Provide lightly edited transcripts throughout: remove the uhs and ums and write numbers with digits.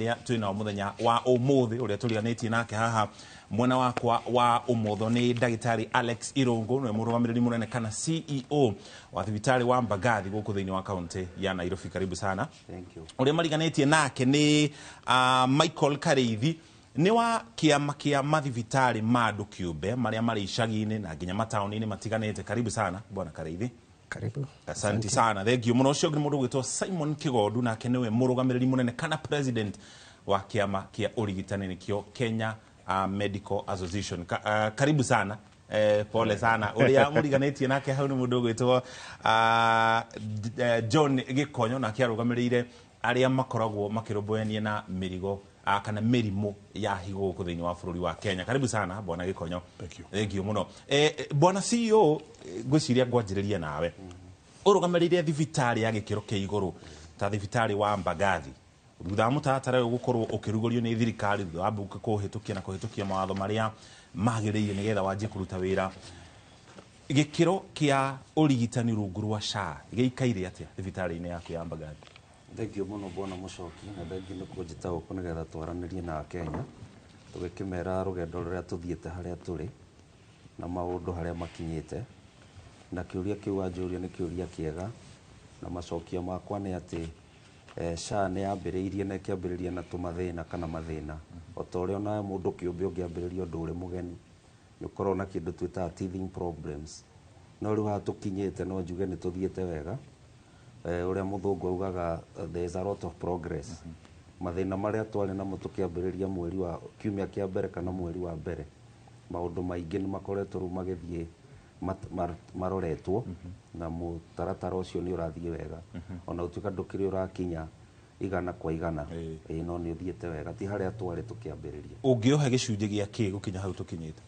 Arĩa twĩ nao mũthenya wa ũmũthĩ, ũrĩa tũriganĩtie nake haha mwena wakwa wa ũmotho nĩ ndagĩtarĩ Alex Irũngũ, nĩwe mũrũgamĩrĩri mũnene kana CEO wa thibitarĩ wa Mbagathi gũkũ thĩinĩ wa kaunti ya Nairobi. Karibu sana. Thank you. Ũrĩa mariganĩtie nake nĩ Michael Karĩithi, nĩ wa kĩama kĩa mathibitarĩ ma andũ kĩũmbe marĩa marĩ icagi-inĩ na nginya mataũni-inĩ matiganĩte. Karibu sana, bwana Karĩithi. Karibu. Asante sana, thank you mũno. Ũcio ũngĩ nĩ mũndũ ũgwĩtwo Simon Kĩgondu, nake nĩwe mũrũgamĩrĩri mũnene kana president wa kĩama kĩa ũrigitani, nĩkĩo Kenya Medical Association. Karibu sana. Pole sana. Ũrĩa mũriganĩtie nake hau nĩ mũndũ ũgwĩtwo John Gĩkonyo, nake arũgamĩrĩire arĩa makoragwo makĩrũmbũyania na mĩrigo kana mĩrimũ ya higo gũkũ thĩinĩ wa bũrũri wa Kenya. Karibu sana, bwana Gĩkonyo. Thank you. Thank you mũno. Bwana CEO, ngwĩciria ngwanjĩrĩria nawe. Ũrũgamĩrĩire thibitarĩ ya gĩkĩro kĩa igũrũ ta thibitarĩ wa Mbagathi, thutha wa mũtaratara ũyũ gũkorwo ũkĩrugũrio nĩ thirikari, thutha wa mbunge kũhĩtũkia na kũhĩtũkia mawatho marĩa magĩrĩire nĩgetha wanjie kũruta wĩra, gĩkĩro kĩa ũrigitani rungu rwa SHA gĩikaire atĩa thibitarĩ-inĩ yaku ya Mbagathi? Thank you mũno, bwana Mũcoki, na thank you nĩ kũnjĩta gũkũ nĩgetha twaranĩrie na Kenya, tũgĩkĩmera rũgendo rũrĩa tũthiĩte, harĩa tũrĩ na maũndũ harĩa makinyĩte. Na kĩũria kĩu wanjũria nĩ kĩũria kĩega, na macokio makwa nĩ atĩ SHA nĩ yambĩrĩirie na ĩkĩambĩrĩria na tũmathĩna kana mathĩna, o ta ũrĩa onawe mũndũ kĩũmbe ũngĩambĩrĩria ũndũ ũrĩ mũgeni nĩ ũkoragwo na kĩndũ twĩtaga teething problems. No rĩu haha tũkinyĩte, no njuge nĩ tũthiĩte wega. Ũrĩa mũthũngũ augaga, there is a lot of progress. Mathĩna marĩa twarĩ namo tũkĩambĩrĩria mweri wa kiumia kĩa mbere kana mweri wa mbere, maũndũ maingĩ nĩ makoretwo rĩu magĩthiĩ maroretwo, na mũtaratara ũcio nĩ ũrathiĩ wega, ona gũtuĩka ndũkĩrĩ ũrakinya 100%. Ĩĩ, no nĩ ũthiĩte wega, ti harĩa twarĩ tũkĩambĩrĩria. Ũngĩohe gĩcunjĩ gĩa kĩ gũkinya hau tũkinyĩte?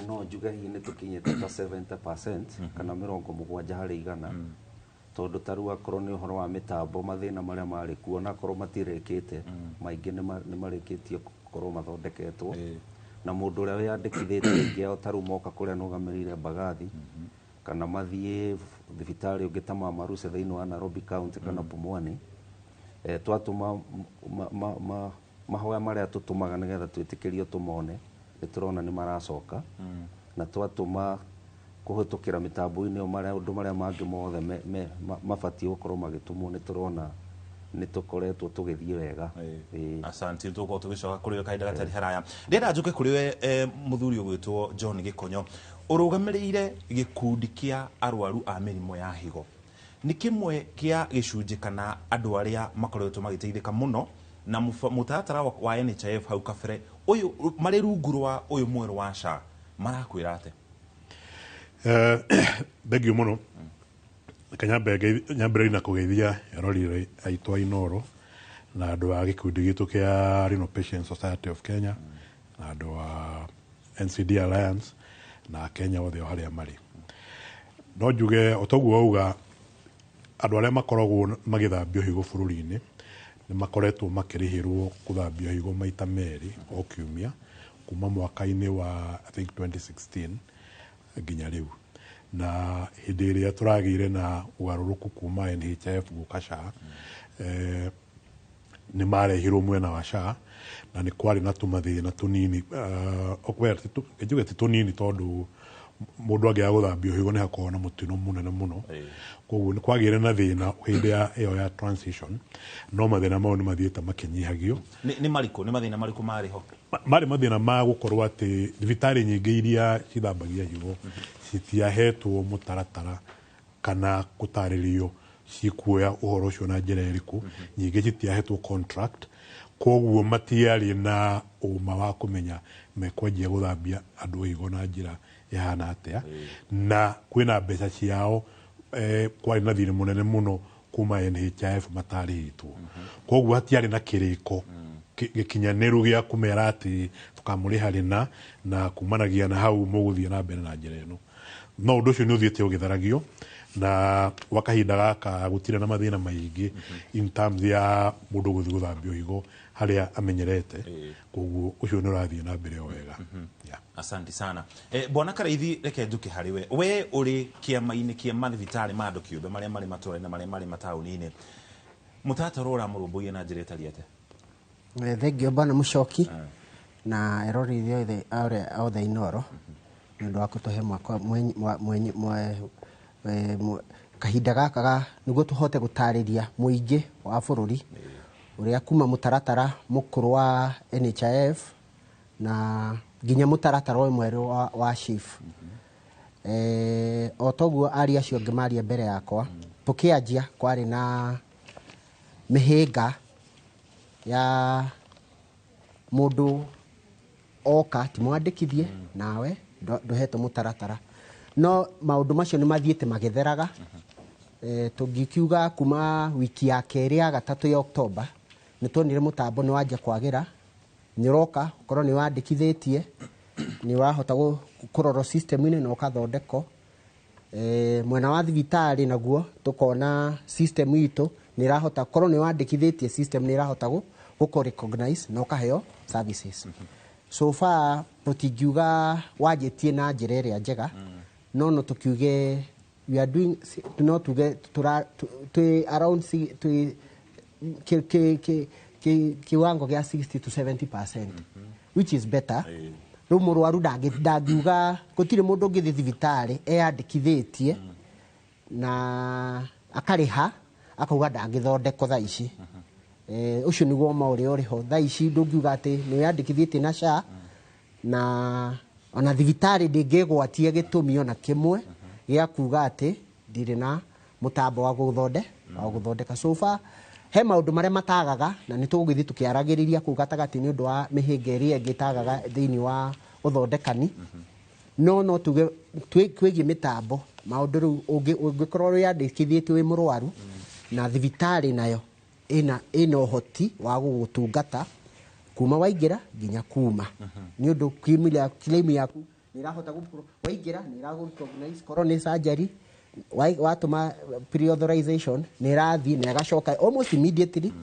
No njuge hihi nĩ tũkinyĩte ta 70% kana 70%, tondũ ta rĩu akorwo nĩ ũhoro wa mĩtambo, mathĩna marĩa marĩ kuo, onakorwo matirĩkĩte, maingĩ nĩ marĩkĩtie gũkorwo mathondeketwo. Na mũndũ ũrĩa wĩyandĩkithĩtie, aingĩ ao ta rĩu moka kũrĩa nũgamĩrĩire Mbagathi, kana mathiĩ thibitarĩ ũngĩ ta Mama Lucy thĩinĩ wa Nairobi County kana Pumwani, twatũma mahoya marĩa tũtũmaga nĩgetha twĩtĩkĩrio tũmone, nĩ tũrona nĩ maracoka. Na twatũma kũhĩtũkĩra mĩtambo-inĩ ĩyo marĩa ũndũ marĩa mangĩ mothe mabatiĩ gũkorwo magĩtũmwo, nĩ tũrona nĩ tũkoretwo tũgĩthiĩ wega. Ĩĩ. Asante, tũgũkorwo tũgĩcoka kũrĩ we kahinda gatarĩ haraya. Ndĩrenda njũke kũrĩ we, mũthuri ũgwĩtwo John Gĩkonyo, ũrũgamĩrĩire gĩkundi kĩa arwaru a mĩrimũ ya higo. Nĩ kĩmwe kĩa gĩcunjĩ kana andũ arĩa makoretwo magĩteithĩka mũno na mũtaratara wa NHIF hau kabere. Ũyũ marĩ rungu rwa ũyũ mwerũ wa SHA, marakwĩra atĩa? Thank you mũno. Reke nyambĩrĩrie na kũgeithia eroreri aitũ a Inooro na andũ a gĩkundi gitũ kĩa Renal Patients Society of Kenya na andũ a NCD Alliance na Kenya othe o harĩa marĩ. No njuge o toguo wauga, andũ arĩa makoragwo magĩthambio higo bũrũri-inĩ nĩ makoretwo makĩrĩhĩrwo gũthambio higo maita merĩ o kiumia kuma mwaka-inĩ wa, I think, 2016 nginya rĩu. Na hĩndĩ ĩrĩa tũragĩire na ũgarũrũku kuma NHIF gũka SHA, nĩ marehirwo mwena wa SHA na nĩ kwarĩ na tũmathĩna tũnini. Well, njuge ti tũnini, tondũ mũndũ angĩaga gũthambio higo nĩ hakoragwo na mũtino mũnene mũno. Koguo nĩ kwagĩire na thĩna hĩndĩ ya ĩyo ya transition, no mathĩna mau nĩ mathiĩte makĩnyihagio. Nĩ marĩkũ? Nĩ mathĩna marĩkũ marĩ ho? Marĩ mathĩna ma gũkorwo atĩ thibitarĩ nyingĩ iria cithambagia higo citiahetwo mũtaratara kana gũtarĩrio cikuoya ũhoro ũcio na njĩra ĩrĩkũ. Nyingĩ citiahetwo contract, koguo matiarĩ na ũma wa kũmenya mekwanjia gũthambia andũ higo na njĩra ĩhana atĩa, na kwĩna mbeca ciao kwarĩ na thirĩ mũnene mũno kuma NHIF matarĩhĩtwo. Koguo hatiarĩ na kĩrĩko gĩkinyanĩru gĩa kũmera atĩ tũkamũrĩha rĩna na kumanagia na hau mũgũthiĩ na mbere na njĩra ĩno. No ũndũ ũcio nĩ ũthiĩte ũgĩtharagio, na gwa kahinda gaka gũtirĩ na mathĩna maingĩ in terms ya mũndũ gũthiĩ gũthambio higo harĩa amenyerete. Koguo ũcio nĩ ũrathiĩ na mbere o wega. Yeah. Asante sana. Bwana Karaithi, reke njuke harĩ we. We ũrĩ kĩama-inĩ kĩa mathibitarĩ ma andũ kĩũmbe marĩa marĩ matũra-inĩ na marĩa marĩ mataũni-inĩ. Mũtaratara ũramũrũmbũiya na njĩra ĩtariĩ atĩa? Thengio bwana Muchoki na erori othe othe Inoro nĩ ũndũ wa kũtũhe mwaka kahinda gaka nĩguo tũhote gũtarĩria mũingĩ wa bũrũri ũrĩa kuma mũtaratara mũkũrũ wa NHIF na nginya mũtaratara ũyũ mwerũ wa SHIF. O toguo aria acio angĩ maria mbere yakwa, tũkĩanjia kwarĩ na mĩhĩnga ya mũndũ oka ti mwandĩkithie nawe ndũhetwo mũtaratara, no maũndũ macio nĩ mathiĩte magĩtheraga. Tũngikiuga kuma wiki ya kerĩ ya gatatũ ya Oktoba nĩ tuonire mũtambo nĩ wanjia kwagĩra, nĩ ũroka ũkorwo nĩ wandĩkithĩtie nĩ ũrahota kũrorwo system-inĩ na ũkathondekwo. Mwena wa thibitarĩ naguo tũkona system itũ nĩ ĩrahota korwo nĩ wandĩkithĩtie system nĩ ĩrahota gũkũ recognize na ũkaheo services. So far tũtingiuga wanjĩtie na njĩra ĩrĩa njega, no no tũkiuge we are doing, no tuge twĩ around twĩ kiwango gĩa 60 to 70%, which is better. Rĩu mũrwaru ndangiuga gũtirĩ mũndũ ũngĩthiĩ thibitarĩ eyandĩkithĩtie na akarĩha akauga ndangĩthondekwo thaa ici. Ũcio nĩguo ma ũrĩa ũrĩho thaa ici, ndũngiuga atĩ nĩ wĩyandĩkithĩtie na SHA na ona thibitarĩ ndĩngĩgwatia gĩtũmi ona kĩmwe gĩa kuga atĩ ndirĩ na mũtambo wa gũthondeka. So far he maũndũ marĩa matagaga na nĩ tũgũgĩthiĩ tũkĩaragĩrĩria kũu gatagatĩ nĩ ũndũ wa mĩhĩnga ĩrĩa ĩngĩ ĩtagaga thĩinĩ wa ũthondekani, no tuge kwĩgiĩ mĩtambo maũndũ rĩu ũngĩkorwo wĩyandĩkithĩtie wĩ mũrwaru na thibitarĩ nayo ĩna ũhoti wa gũgũtungata kuma waingĩra nginya kuma, nĩ ũndũ claim yaku nĩ ĩrahota waingĩra nĩ ĩragũ recognize korwo nĩ surgery watũma pre-authorization nĩ ĩrathiĩ na ĩgacoka almost immediately.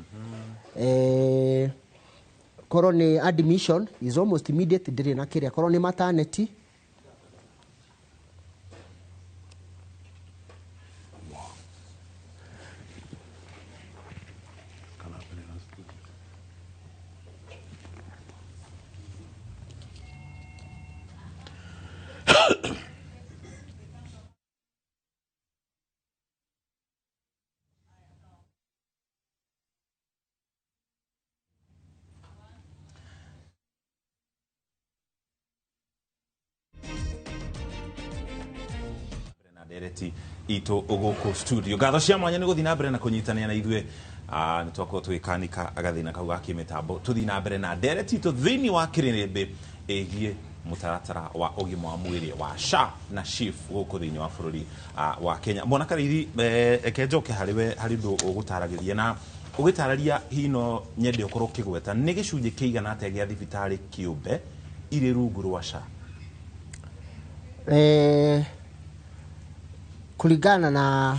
Korwo nĩ admission is almost immediate, ndĩrĩ na kĩrĩa. Korwo nĩ maternity ndereti itũ gũkũ studio. Ngatho cia mwanya nĩ gũthiĩ na mbere na kũnyitanĩra na ithuĩ, nĩ twakorwo tũgĩkanika gathĩna kau ga kĩmĩtambo. Tũthiĩ na mbere na ndereti itũ thĩinĩ wa kĩrĩrĩmbĩ ĩgiĩ mũtaratara wa ũgima wa mwĩrĩ wa SHA na SHIF gũkũ thĩinĩ wa bũrũri wa Kenya. Mwana Karĩithi, reke njoke harĩ we harĩ ũndũ ũgũtaragĩria na ũgĩtarĩria hihi no nyende ũkorwo ũkĩgweta nĩ gĩcunjĩ kĩigana atĩa gĩa thibitarĩ kĩũmbe irĩ rungu rwa SHA? Kulingana na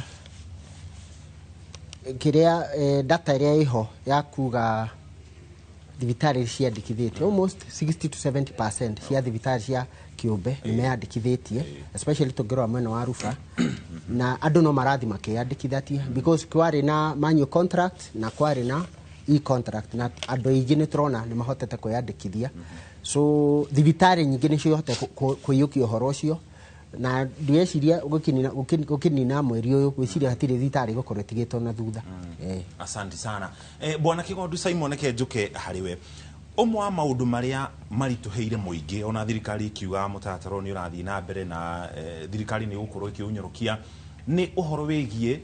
kĩrĩa data ĩrĩa ĩho ya kuga thibitarĩ ciandĩkithĩtie almost 60 to 70% cia thibitarĩ cia kĩũmbe nĩ meyandĩkithĩtie, especially tũngĩrora mwena wa Rufa, na andũ no marathi makĩyandĩkithatia because kwarĩ na manual contract na kwarĩ na e-contract na andũ aingĩ nĩ tũrona nĩ mahotete kwĩyandĩkithia. So thibitarĩ nyingĩ nĩcio ihotete kũiyũkia ũhoro ũcio, na ndĩreciria gũkĩnina mweri ũyũ gwĩciria hatirĩ thibitarĩ ĩgũkorwo ĩtigĩtwo na thutha. Asante sana. Bwana Kĩgondu Simon, reke njũke harĩ we. Ũmwe wa maũndũ marĩa maritũhĩire mũingĩ ona thirikari ikiuga mũtaratara ũyũ nĩ ũrathiĩ na mbere na thirikari nĩ ĩgũkorwo ĩkĩũnyorokia nĩ ũhoro wĩgiĩ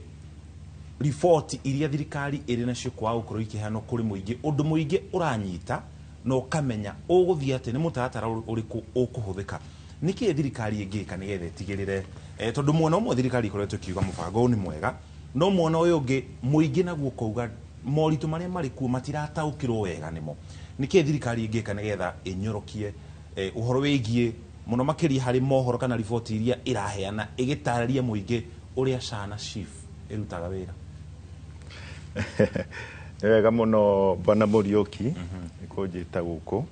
riboti iria thirikari ĩrĩ nacio kwaga gũkorwo ikĩheanwo kũrĩ mũingĩ. Ũndũ mũingĩ ũranyita na ũkamenya ũgũthiĩ atĩ nĩ mũtaratara ũrĩkũ ũkũhũthĩka. Nĩkĩ thirikari ĩngĩka nĩgetha ĩtigĩrĩre, tondũ mwena ũmwe thirikari ĩkoretwo ĩkiuga mũbango ũyũ nĩ mwega, no mwena ũyũ ũngĩ mũingĩ naguo ũkauga moritũ marĩa marĩ kuo matirataũkĩrwo wega nĩmo. Nĩkĩ thirikari ĩngĩka nĩgetha ĩnyorokie ũhoro wĩgiĩ mũno makĩria harĩ mohoro kana riboti iria ĩraheana ĩgĩtarĩria mũingĩ ũrĩa SHA na SHIF ĩrutaga wĩra? Nĩ wega mũno Bwana Mũriũki nĩ kũnjĩta gũkũ.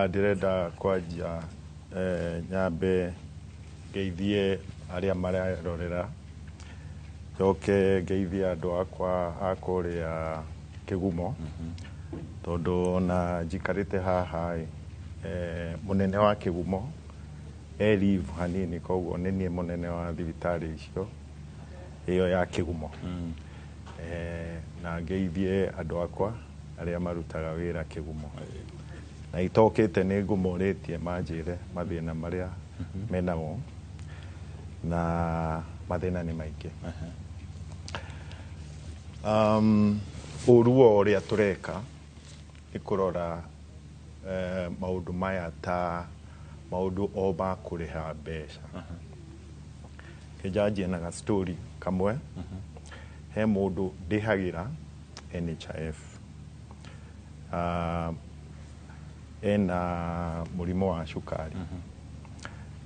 Ndĩrenda kwanjia nyambe ngeithie arĩa marerorera, njoke ngeithie andũ akwa a kũrĩa Kĩgumo, Tondũ ona njikarĩte haha ĩ, mũnene wa Kĩgumo e leave hanini, koguo nĩ niĩ mũnene wa thibitarĩ icio ĩyo ya Kĩgumo. Na ngeithie andũ akwa arĩa marutaga wĩra Kĩgumo. Na itokĩte nĩ ngũmorĩtie manjĩre mathĩna marĩa menamo, na mathĩna nĩ maingĩ. Ũru wa ũrĩa tũreka nĩ kũrora maũndũ maya ta maũndũ o ma kũrĩha mbeca. Kĩnjanjie na ga story kamwe. He mũndũ ndĩhagĩra NHIF. Ena mũrimũ wa cukari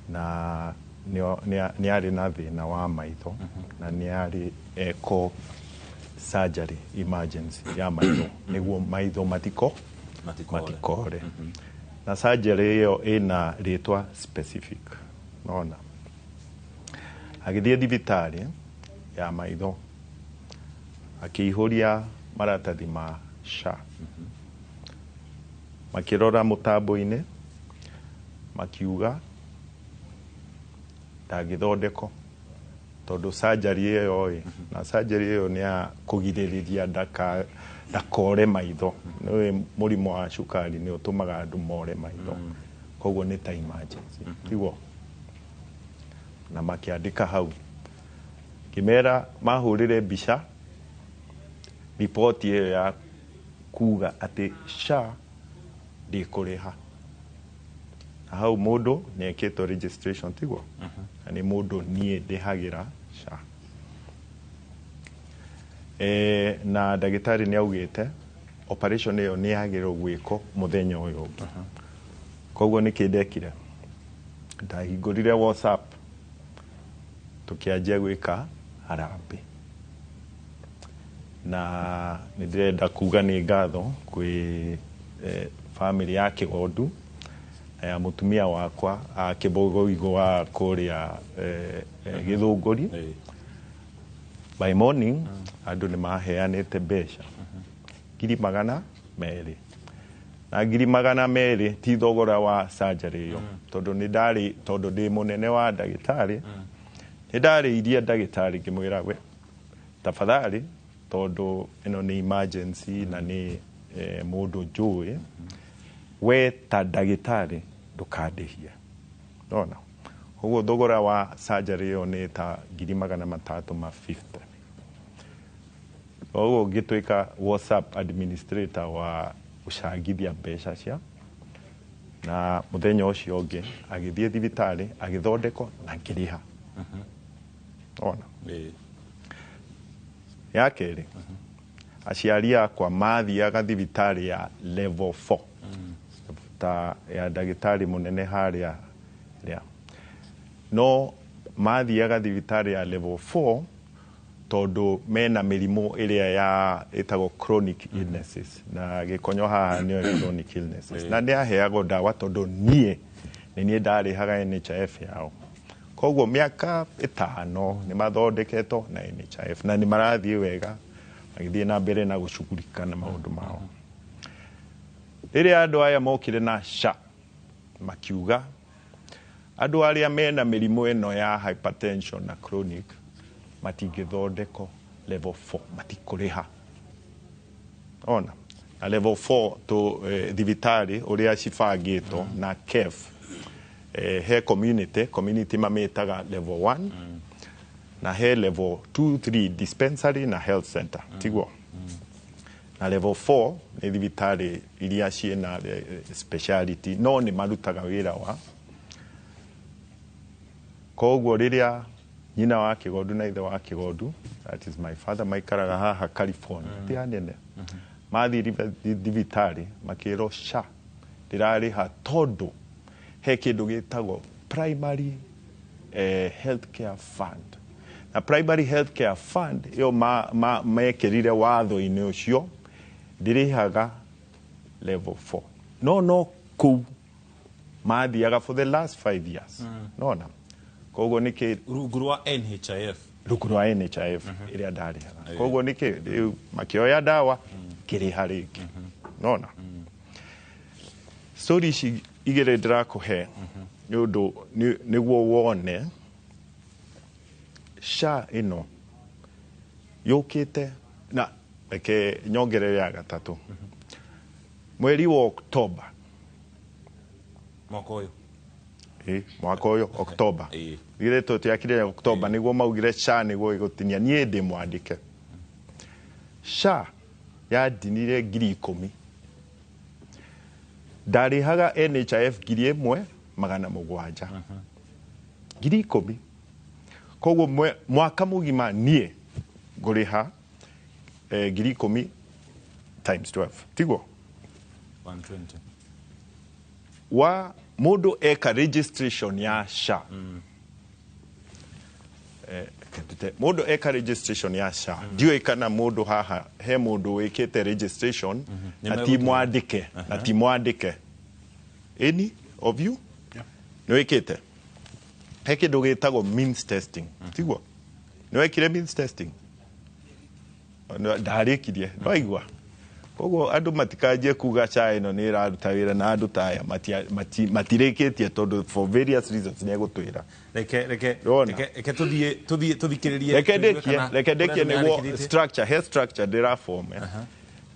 na nĩ arĩ na thĩna wa maitho, na nĩ arĩ eko surgery emergency ya maitho nĩguo maitho matikore. Matikore. Na surgery ĩyo ĩna rĩtwa specific. Nona agĩthiĩ thibitarĩ ya maitho, akĩihũria maratathi ma SHA, makĩrora mũtambo-inĩ, makiuga ndangĩthondekwo tondũ surgery ĩyo ĩ, na surgery ĩyo nĩ ya kũgirĩrĩria ndakore maitho. Nĩũĩ mũrimũ wa cukari nĩ ũtũmaga andũ more maitho, koguo nĩ ta emergency, tiguo? Na makĩandĩka hau, ngĩmera mahũrĩre mbica riboti ĩyo ya kuga atĩ SHA ndĩkũrĩha. Na hau mũndũ nĩ ekĩtwo registration, tiguo? Na nĩ mũndũ niĩ ndĩhagĩra SHA. Na ndagĩtarĩ nĩ augĩte operation ĩyo nĩ yagĩrĩirwo gwĩkwo mũthenya ũyũ ũngĩ. Koguo nĩkĩ ndekire? Ndahingũrire WhatsApp, tũkĩanjia gwĩka harambĩ, na nĩ ndĩrenda kuga nĩ ngatho kwĩ family ya Kĩgondu na ya mũtumia wakwa a Kĩbogoigo wa kũrĩa Gĩthũngũri. By morning andũ nĩ maheanĩte mbeca 200,000, na 200,000 ti thogora wa surgery ĩyo, tondũ nĩ ndarĩ, tondũ ndĩ mũnene wa ndagĩtarĩ, nĩ ndarĩirie ndagĩtarĩ ngĩmwĩra, "We tafadhali, tondũ ĩno nĩ emergency na nĩ mũndũ njũĩ, we ta ndagĩtarĩ ndũkandĩhie." Nona ũguo thogora wa surgery ĩyo nĩ ta 350,000. Koguo ngĩtuĩka WhatsApp administrator wa gũcangithia mbeca cia, na mũthenya ũcio ũngĩ agĩthiĩ thibitarĩ, agĩthondekwo na ngĩrĩha. Ona ya kerĩ, aciari akwa mathiaga thibitarĩ ya level 4 ta ya ndagĩtarĩ mũnene harĩa rĩa, no mathiaga thibitarĩ ya level 4 tondũ mena mĩrimũ ĩrĩa ya ĩtagwo chronic illnesses, na gĩkonyo haha nĩyo chronic illnesses, na nĩ aheagwo ndawa tondũ niĩ nĩ niĩ ndarĩhaga NHIF yao. Koguo mĩaka 5 nĩ mathondeketwo na NHIF na nĩ marathiĩ wega, magĩthiĩ na mbere na gũcugurika na maũndũ mao. Rĩrĩa andũ aya mokire na SHA, makiuga andũ arĩa mena mĩrimũ ĩno ya hypertension na chronic matingĩthondekwo level 4, matikũrĩha. Ona na level 4 tu thibitarĩ ũrĩa cibangĩtwo na KEF, he community mamĩtaga level 1, na he level 2, 3 dispensary na health center, tiguo? Na level 4 nĩ thibitarĩ iria ciĩna speciality, no nĩ marutaga wĩra wa. Koguo rĩrĩa nyina wa Kĩgondu na ithe wa Kĩgondu, that is my father, maikaraga haha California, ti hanene, mathiĩ thibitarĩ makĩrwo SHA ndĩrarĩha tondũ he kĩndũ gĩtagwo primary health care fund, na primary health care fund ĩyo mekĩrire watho-inĩ ũcio ndĩrĩhaga level 4, no kũu mathiaga for the last 5 years. Nona koguo nĩkĩ Rungu rwa NHIF. Rungu rwa NHIF ĩrĩa ndarĩhaga. Koguo nĩkĩ rĩu makĩoya ndawa, ngĩrĩha rĩngĩ. Nona story ici igĩrĩ ndĩrakũhe nĩ ũndũ nĩguo wone SHA ĩno yũkĩte. Na reke nyongerere ya gatatũ. Mweri wa Oktoba mwaka ũyũ. Ĩ, mwaka ũyũ Oktoba githĩ tũtiakire Oktoba nĩguo maugire SHA nĩguo ĩgũtinia. Niĩ ndĩ mwandĩke, SHA yandinire 10,000. Ndarĩhaga NHIF 1,700, 10,000. Koguo mwaka mũgima niĩ ngũrĩha 10,000 times 12, tiguo? 120. Wa mũndũ eka registration ya SHA, mũndũ eka registration ya SHA, ndiũĩ kana mũndũ haha he mũndũ wĩkĩte registration na ti mwandĩke, na ti mwandĩke. Any of you nĩ wĩkĩte? He kĩndũ gĩtagwo means testing, tiguo? Nĩ wekire means testing? Ndarĩkirie, nĩwaigua? Koguo andũ matikanjie kuga SHA ĩno nĩ ĩraruta wĩra na andũ ta aya matirĩkĩtie tondũ for various reasons nĩ egũtwĩra. Reke Rona. reke tũthiĩ tũthikĩrĩrie. Reke tũigue ndĩkie. kana Reke ndĩkie. kũrĩ andũ Nĩguo meyandĩkithĩtie. structure, he structure ndĩraform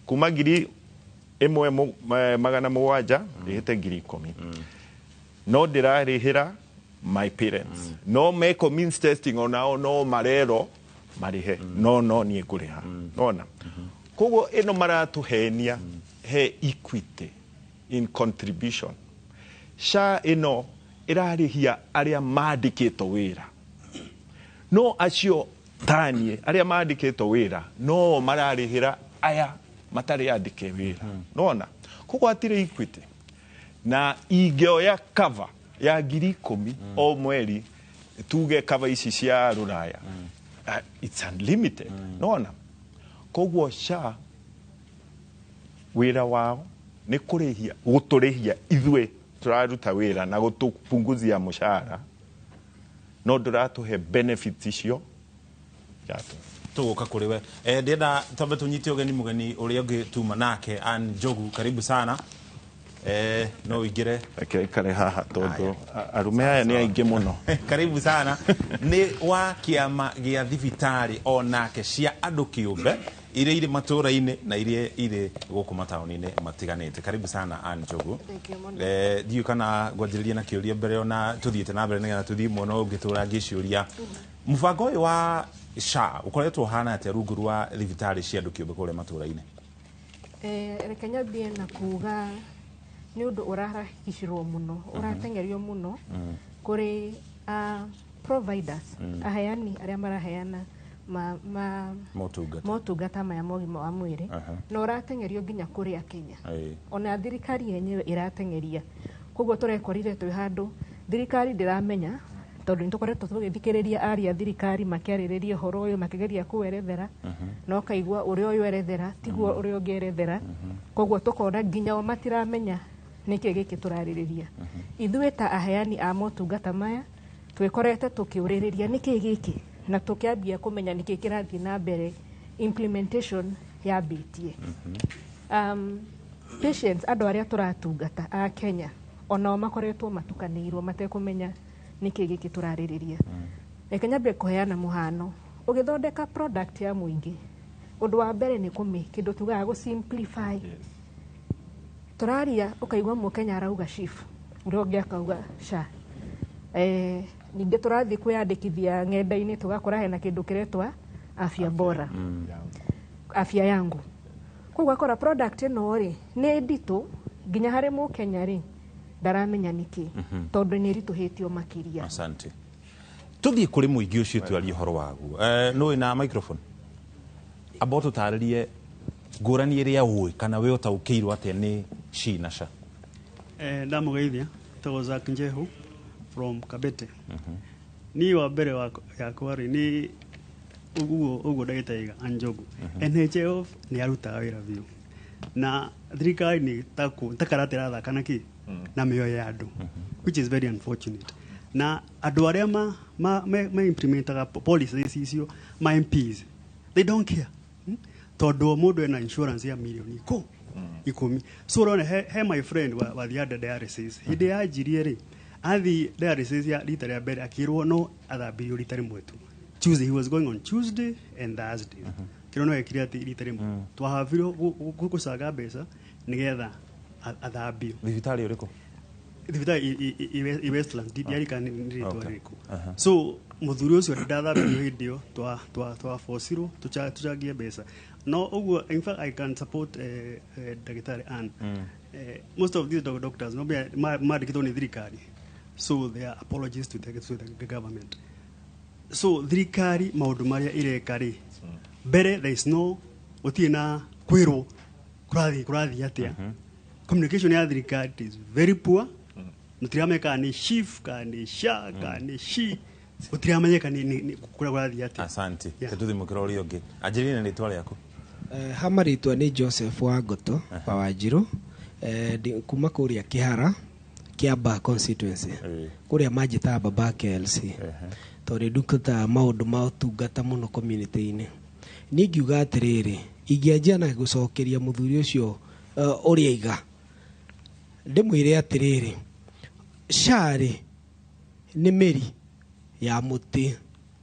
kuma 1,700 rĩhĩte 10,000, no ndĩrarĩhĩra my parents, no meko means testing onao no marero marĩhe, no niĩ ngũrĩha. Nona koguo ĩno maratũhenia he equity in contribution. SHA ĩno ĩrarĩhia arĩa mandĩkĩtwo wĩra, no acio taniĩ arĩa mandĩkĩtwo wĩra no mararĩhĩra aya matarĩ andĩke wĩra. Nona koguo hatirĩ equity. Na ingĩoya cover ya 10,000 o mweri, tuge cover ici cia rũraya, it's unlimited. Nona koguo SHA wĩra wao nĩ kũrĩhia, gũtũrĩhia ithuĩ tũraruta wĩra na gũtũpunguzia mũcara, no ndũratũhe benefits icio yatũ. Tũgũka kũrĩ we. Ndĩrenda twambe tũnyite ũgeni mũgeni ũrĩa ũngĩ tuma nake, Ann Njogu. Karibu sana. No ũingĩre. Reke ikare haha tondũ arũme aya nĩ aingĩ mũno. Karibu sana. Nĩ wa kĩama gĩa thibitarĩ onake cia andũ kĩũmbe iria irĩ matũũra-inĩ na iria irĩ gũkũ mataũni-inĩ matiganĩte. Karibu sana, Ann Njogu. Thank you mũno. Ndiũĩ kana ngwanjĩrĩria na kĩũria mbere ona tũthiĩte na mbere nĩgetha tũthiĩ mwena ũyũ ũngĩ tũrangie ciũria. Mũbango ũyũ wa SHA ũkoretwo ũhana atĩa rungu rwa thibitarĩ cia andũ kĩũmbe kũrĩa matũũra-inĩ? Reke nyambie na kuga nĩ ũndũ ũrarahicirwo mũno, ũrateng'erio mũno kũrĩ providers, aheani arĩa maraheana ma motungata, motungata maya ma ũgima wa mwĩrĩ, na ũrateng'erio nginya kũrĩ Akenya. Ona thirikari yenyewe ĩrateng'eria. Koguo tũrekorire twĩ handũ thirikari ndĩramenya, tondũ nĩ tũkoretwo tũgĩthikĩrĩria aria thirikari makĩarĩrĩria ũhoro ũyũ, makĩgeria kũwerethera, na ũkaigua ũrĩa ũyũ erethera tiguo ũrĩa ũngĩ erethera. Koguo tũkona nginya o matiramenya nĩkĩ gĩkĩ tũrarĩrĩria. Ithuĩ ta aheani a motungata maya twĩkorete tũkĩũrĩrĩria nĩkĩ gĩkĩ, na tũkĩambia kũmenya nĩkĩ kĩrathiĩ na mbere implementation yambĩtie. Patients, andũ arĩa tũratungata a Kenya, onao makoretwo matukanĩirwo matekũmenya nĩkĩ gĩkĩ tũrarĩrĩria. Reke nyambie kũheana mũhano. Ũgĩthondeka product ya mũingĩ, ũndũ wa mbere nĩ kũmĩ kĩndũ tugaga gũ simplify. Tũraria ũkaigua mũkenya arauga SHIF, ũrĩa ũngĩ akauga SHA. Ningĩ tũrathiĩ kwĩyandĩkithia ng'enda-inĩ tũgakora hena kĩndũ kĩretwa Afya Bora, Afya Yangu. Koguo ũgakora product ĩno rĩ nĩ nditũ nginya harĩ mũkenya rĩ ndaramenya nĩkĩ, tondũ nĩ ĩritũhĩtio makĩria. Asante. Tuthiĩ kũrĩ mũingĩ ũcio twarie ũhoro waguo. Nũĩ na microphone, amba ũtũtarĩrie ngũrani ĩrĩa ũĩ kana we ũtaũkĩirwo atĩa nĩ SHI na SHA. Ndamũgeithia, tagwo Zack Njehu from Kabete. Niĩ wa mbere yakwa rĩ nĩ ũguo ũguo ndagĩtarĩ Anjogu. NHIF nĩ yarutaga wĩra biũ na thirikari nĩ ta karate ĩrathaka na kĩ na mĩoyo ya andũ, which is very unfortunate. Na andũ arĩa ma implementaga policies icio, ma MPs, they don't care. Tondũ o mũndũ ena insurance ya milioni ikũ. 10. So ũrona he my friend wathiaga dialysis hĩndĩ yanjirie rĩ, athi dialysis ya rita rĩa mbere akĩrwo no athambirio rita rĩmwe tu. Tuesday, he was going on Tuesday and Thursday. Kĩrwo no ekire atĩ rita rĩmwe twahavirwo gũcanga mbeca nĩgetha athambio. Thibitarĩ ũrĩkũ? Thibitarĩ i Westlands, ndiarikana nĩ rĩtwa rĩrĩkũ. So mũthuri ũcio ndathambirio hĩndĩ ĩyo, twabocirwo tũchangie mbeca. No ũguo, in fact, I can support ndagĩtarĩ Ann. Most of these doctors no mandĩkĩtwo nĩ thirikari, so they are apologies to the government. So thirikari maũndũ marĩa ĩreka rĩ, mbere there is no, gũtirĩ na kwĩrwo kũrathiĩ atĩa. Communication ya thirikari is very poor. Mũtiramenyeka kana nĩ SHIF, kana nĩ SHA, kana nĩ SHI, gũtiramenyeka nĩ kũrĩa kũrathiĩ atĩa. Asante. Yeah. Tũthimũkĩra ũrĩa ũngĩ. Anjĩrĩria na rĩtwa rĩaku. Ha marĩtwa nĩ Joseph Wangoto wa Wanjirũ, kuma kũrĩa Kĩhara, Kĩamba constituency, kũrĩa manjĩtaga baba KLC tondũ ndungataga maũndũ ma ũtungata mũno community-inĩ. Niĩ ingiuga atĩrĩrĩ, ingĩanjia na gũcokeria mũthuri ũcio ũrĩa aiga, ndĩmwĩre atĩrĩrĩ, SHA rĩ nĩ mĩri ya mũtĩ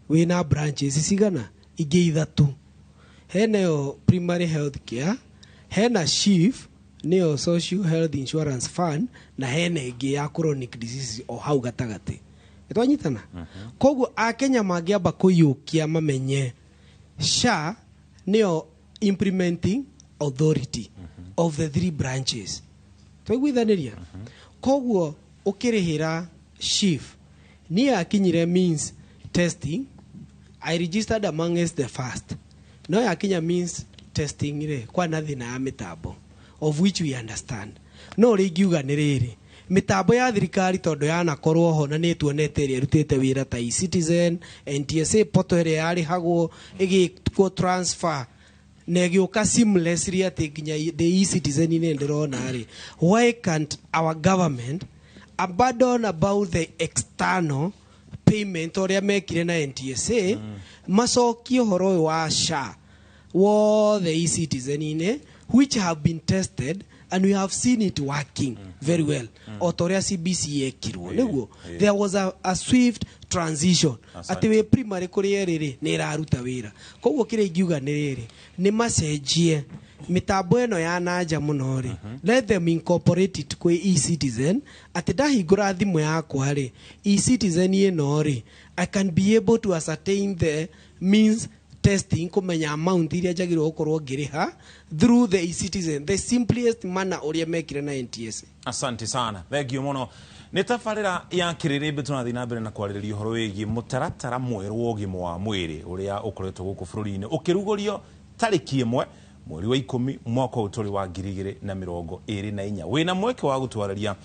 wĩna branches cigana ingĩ ithatũ. Hena yo primary health care, hena SHIF nĩyo Social Health Insurance Fund, na hena ĩngĩ ya chronic diseases o hau gatagatĩ. Nĩtwanyitana? Koguo akenya mangĩamba kũiyũkia mamenye SHA nĩyo implementing authority of the three branches. Twaiguithanĩria? Koguo ũkĩrĩhĩra SHIF, niĩ akinyire means testing, I registered amongst the first. No yakinya means testing rĩ, kwana thĩna ya mĩtambo, of which we understand. No ũrĩa ingiuga nĩ rĩrĩ, mĩtambo ya thirikari tondũ yanakorwo ho na nĩ tuonete ĩrĩa ĩrutĩte wĩra ta eCitizen, NTSA portal ĩrĩa yarĩhagwo ĩgĩkwo transfer na ĩgĩũka seamlessly atĩ nginya the eCitizen-inĩ ndĩrona rĩ, why can't our government abandon about the external payment ũrĩa mekire na NTSA, macokie ũhoro ũyũ wa SHA wothe eCitizen-inĩ, which have been tested and we have seen it working very well, o ta ũrĩa CBC yekirwo nĩguo there was a swift transition atĩ wĩ primary kũrĩ erĩ rĩ nĩ ĩraruta wĩra. Koguo kĩrĩa ingiuga nĩ rĩrĩ, nĩ macenjie mĩtambo ĩno ya nanja mũno rĩ, let them incorporate it kwĩ eCitizen, atĩ ndahingũra thimũ yakwa rĩ, eCitizen ĩno rĩ, I can be able to ascertain the means testing, kũmenya amount iria njagĩrĩirwo gũkorwo ngĩrĩha through the eCitizen, the simplest manner ũrĩa mekire na NTSA. Asante sana, thengio mũno. Nĩ tabarĩra ya Kĩrĩrĩmbĩ, tũrathiĩ na mbere na kwarĩrĩria ũhoro wĩgiĩ mũtaratara mwerũ wa ũgima wa mwĩrĩ ũrĩa ũkoretwo gũkũ bũrũri-inĩ ũkĩrugũrio tarĩki 1 mweri wa 10 mwaka ũyũ tũrĩ wa 2024. Wĩna mweke wa gũtwarĩria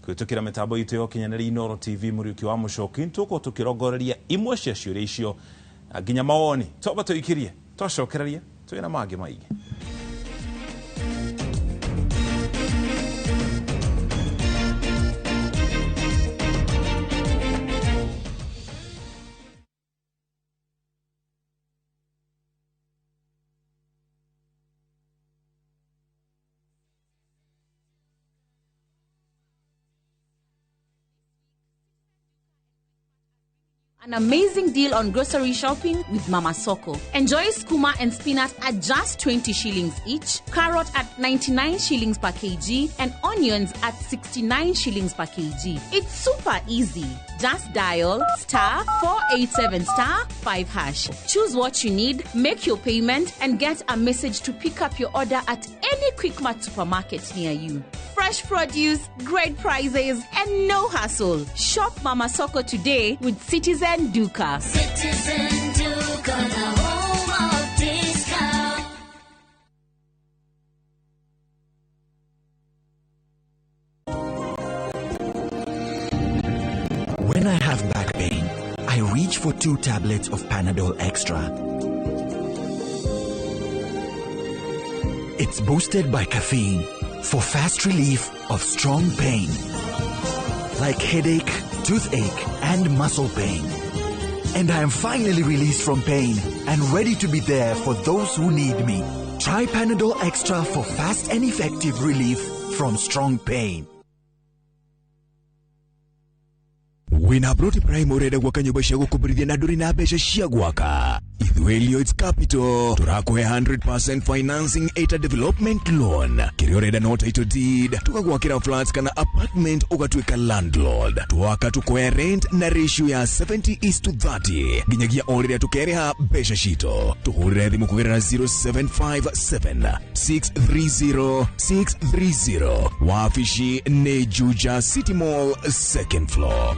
kũhĩtũkĩra mĩtambo itũ ya ũkinyanĩria Inooro TV. Mũriũki wa Mũcoki, tũkorwo tũkĩrongoreria imwe cia ciũria icio na nginya mawoni twamba tũikirie, twacokereria twĩna mangĩ maingĩ. An amazing deal on grocery shopping with Mama Soko. Enjoy skuma and spinach at just 20 shillings each, carrot at 99 shillings per kg, and onions at 69 shillings per kg. It's super easy. Just dial *487*5#. Choose what you need, make your payment, and get a message to pick up your order at any Quickmart supermarket near you. Fresh produce, great prices, and no hassle. Shop Mama Soko today with Citizen Duka. Citizen Duka, the home of discount. When I have back pain, I reach for 2 tablets of Panadol Extra. It's boosted by caffeine for fast relief of strong pain, like headache, toothache, and muscle pain. And I am finally released from pain and ready to be there for those who need me. Try Panadol Extra for fast and effective relief from strong pain. Wĩna ploti prime ũrenda gwaka nyũmba cia gũkomborithia na ndũrĩ na mbeca cia gwaka. Ithuĩ Lloyds Capital tũrakũhe 100% financing ĩta development loan. Kĩrĩa ũrenda no title deed, tũgagwakĩra flats kana apartment ũgatuĩka landlord. Twaka tũkoya rent na ratio ya 70:30 nginyagia o rĩrĩa tũkerĩha mbeca citũ. Tũhũrĩre thimũ kũgerera 0757 630 630. Wabici nĩ Juja City Mall, second floor.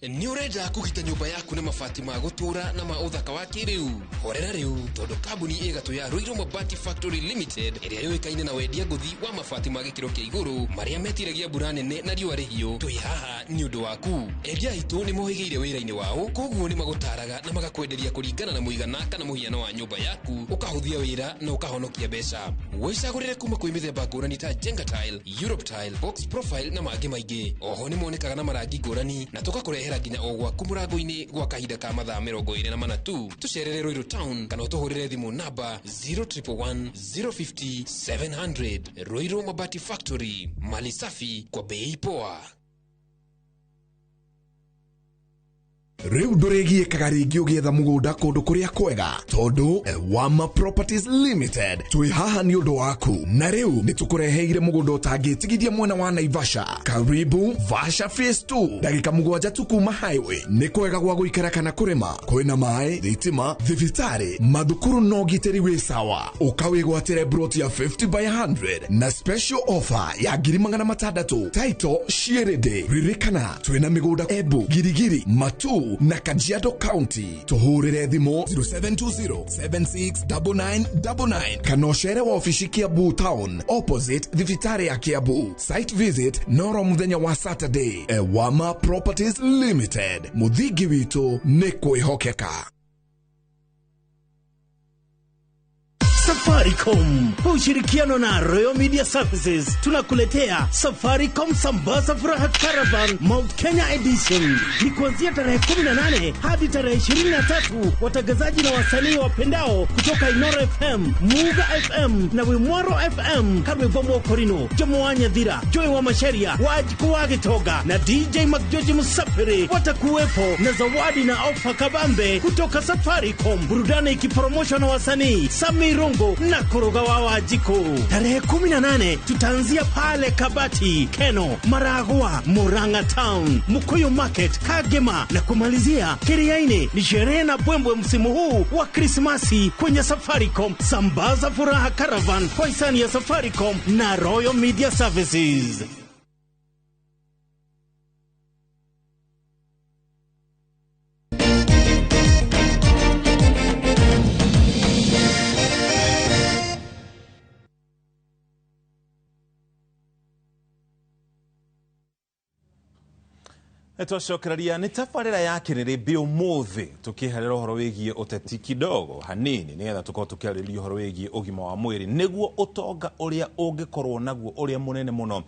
Nĩ ũrenda kũgita nyũmba yaku na mabati ma gũtũũra na ma ũthaka wa kĩrĩu? Horera rĩu, tondũ kambuni ĩgatũ ya Ruiru Mabati Factory Limited ĩrĩa yũĩkaine na wendia ngũthi wa mabati ma gĩkĩro kĩa igũrũ marĩa metiragia mbura nene na riũa rĩhiũ, twĩ haha nĩ ũndũ waku. Endia aitũ nĩ mohĩgĩire wĩra-inĩ wao, koguo nĩ magũtaraga na magakwenderia kũringana na mũigana kana mũhiano wa nyũmba yaku, ũkahũthia wĩra na ũkahonokia mbeca. Wĩcagũrĩre kuma kwĩ mĩthemba ngũrani ta Jenga Tile, Europe Tile, Box Profile na mangĩ maingĩ. Oho nĩ monekaga na marangi ngũrani na tũgakũrehera nginya o gwaku mũrango-inĩ gwa kahinda ka mathaa 24 tu. Tũcerere Ruiru Town kana ũtũhũrĩre thimũ namba 0111 050 700. Ruiru Mabati Factory, mali safi kwa bei poa. Rĩu ndũrĩgiĩkaga rĩngĩ ũgĩetha mũgũnda kũndũ kũrĩa kwega, tondũ Wama Properties Limited twĩ haha nĩ ũndũ waku. Na rĩu nĩ tũkũreheire mũgũnda ũtangĩtigithia mwena wa Naivasha. Karibu Vasha Phase 2, ndagĩka 7 tu kuma highway. Nĩ kwega gwa gũikara kana kũrĩma, kwĩna maĩ, thitima, thibitarĩ, mathukuru na ũgitĩri wĩ sawa. Ũkawĩgwatĩre broti ya 50 by 100 na special offer ya 600,000. Title ciĩrĩndĩ. Ririkana twĩna mĩgũnda Embu, Girigiri, Matu na Kajiado County. Tũhũrĩre thimũ 0720 769999 kana ũcere wa ofici Kiambu Town opposite thibitarĩ ya Kiambu. Site visit noro mũthenya wa Saturday. Ewama Properties Limited, mũthingi witũ nĩ kwĩhokeka. Safaricom kwa ushirikiano na Royal Media Services tunakuletea Safaricom Sambaza Furaha Caravan Mount Kenya Edition. Ni kuanzia tarehe 18 hadi tarehe 23. Watangazaji na wasanii wapendao kutoka Inoro FM, Muga FM na Wimwaro FM, Karwebomo Korino, Jomo Nyathira, Joy wa Masharia, Wajiko wa Gitoga na DJ McGeorge Musafiri watakuwepo na zawadi na ofa kabambe kutoka Safaricom. Burudani ikipromoshwa na wasanii Sami Rongo na Koroga wa Wajiko. Tarehe 18 tutaanzia pale Kabati, Keno, Maragua, Murang'a Town, Mukuyu Market, Kagema na kumalizia Kiriaini. Ni sherehe na bwembwe msimu huu wa Krismasi kwenye Safaricom Sambaza Furaha Caravan kwa hisani ya Safaricom na Royal Media Services. Twacokereria nĩ tabarĩra ya kĩrĩrĩmbĩ ũmũthĩ tũkĩherera ũhoro wĩgiĩ ũteti kidogo hanini nĩgetha tũkorwo tũkĩarĩrĩria ũhoro wĩgiĩ ũgima wa mwĩrĩ nĩguo ũtonga ũrĩa ũngĩkorwo naguo ũrĩa mũnene mũno.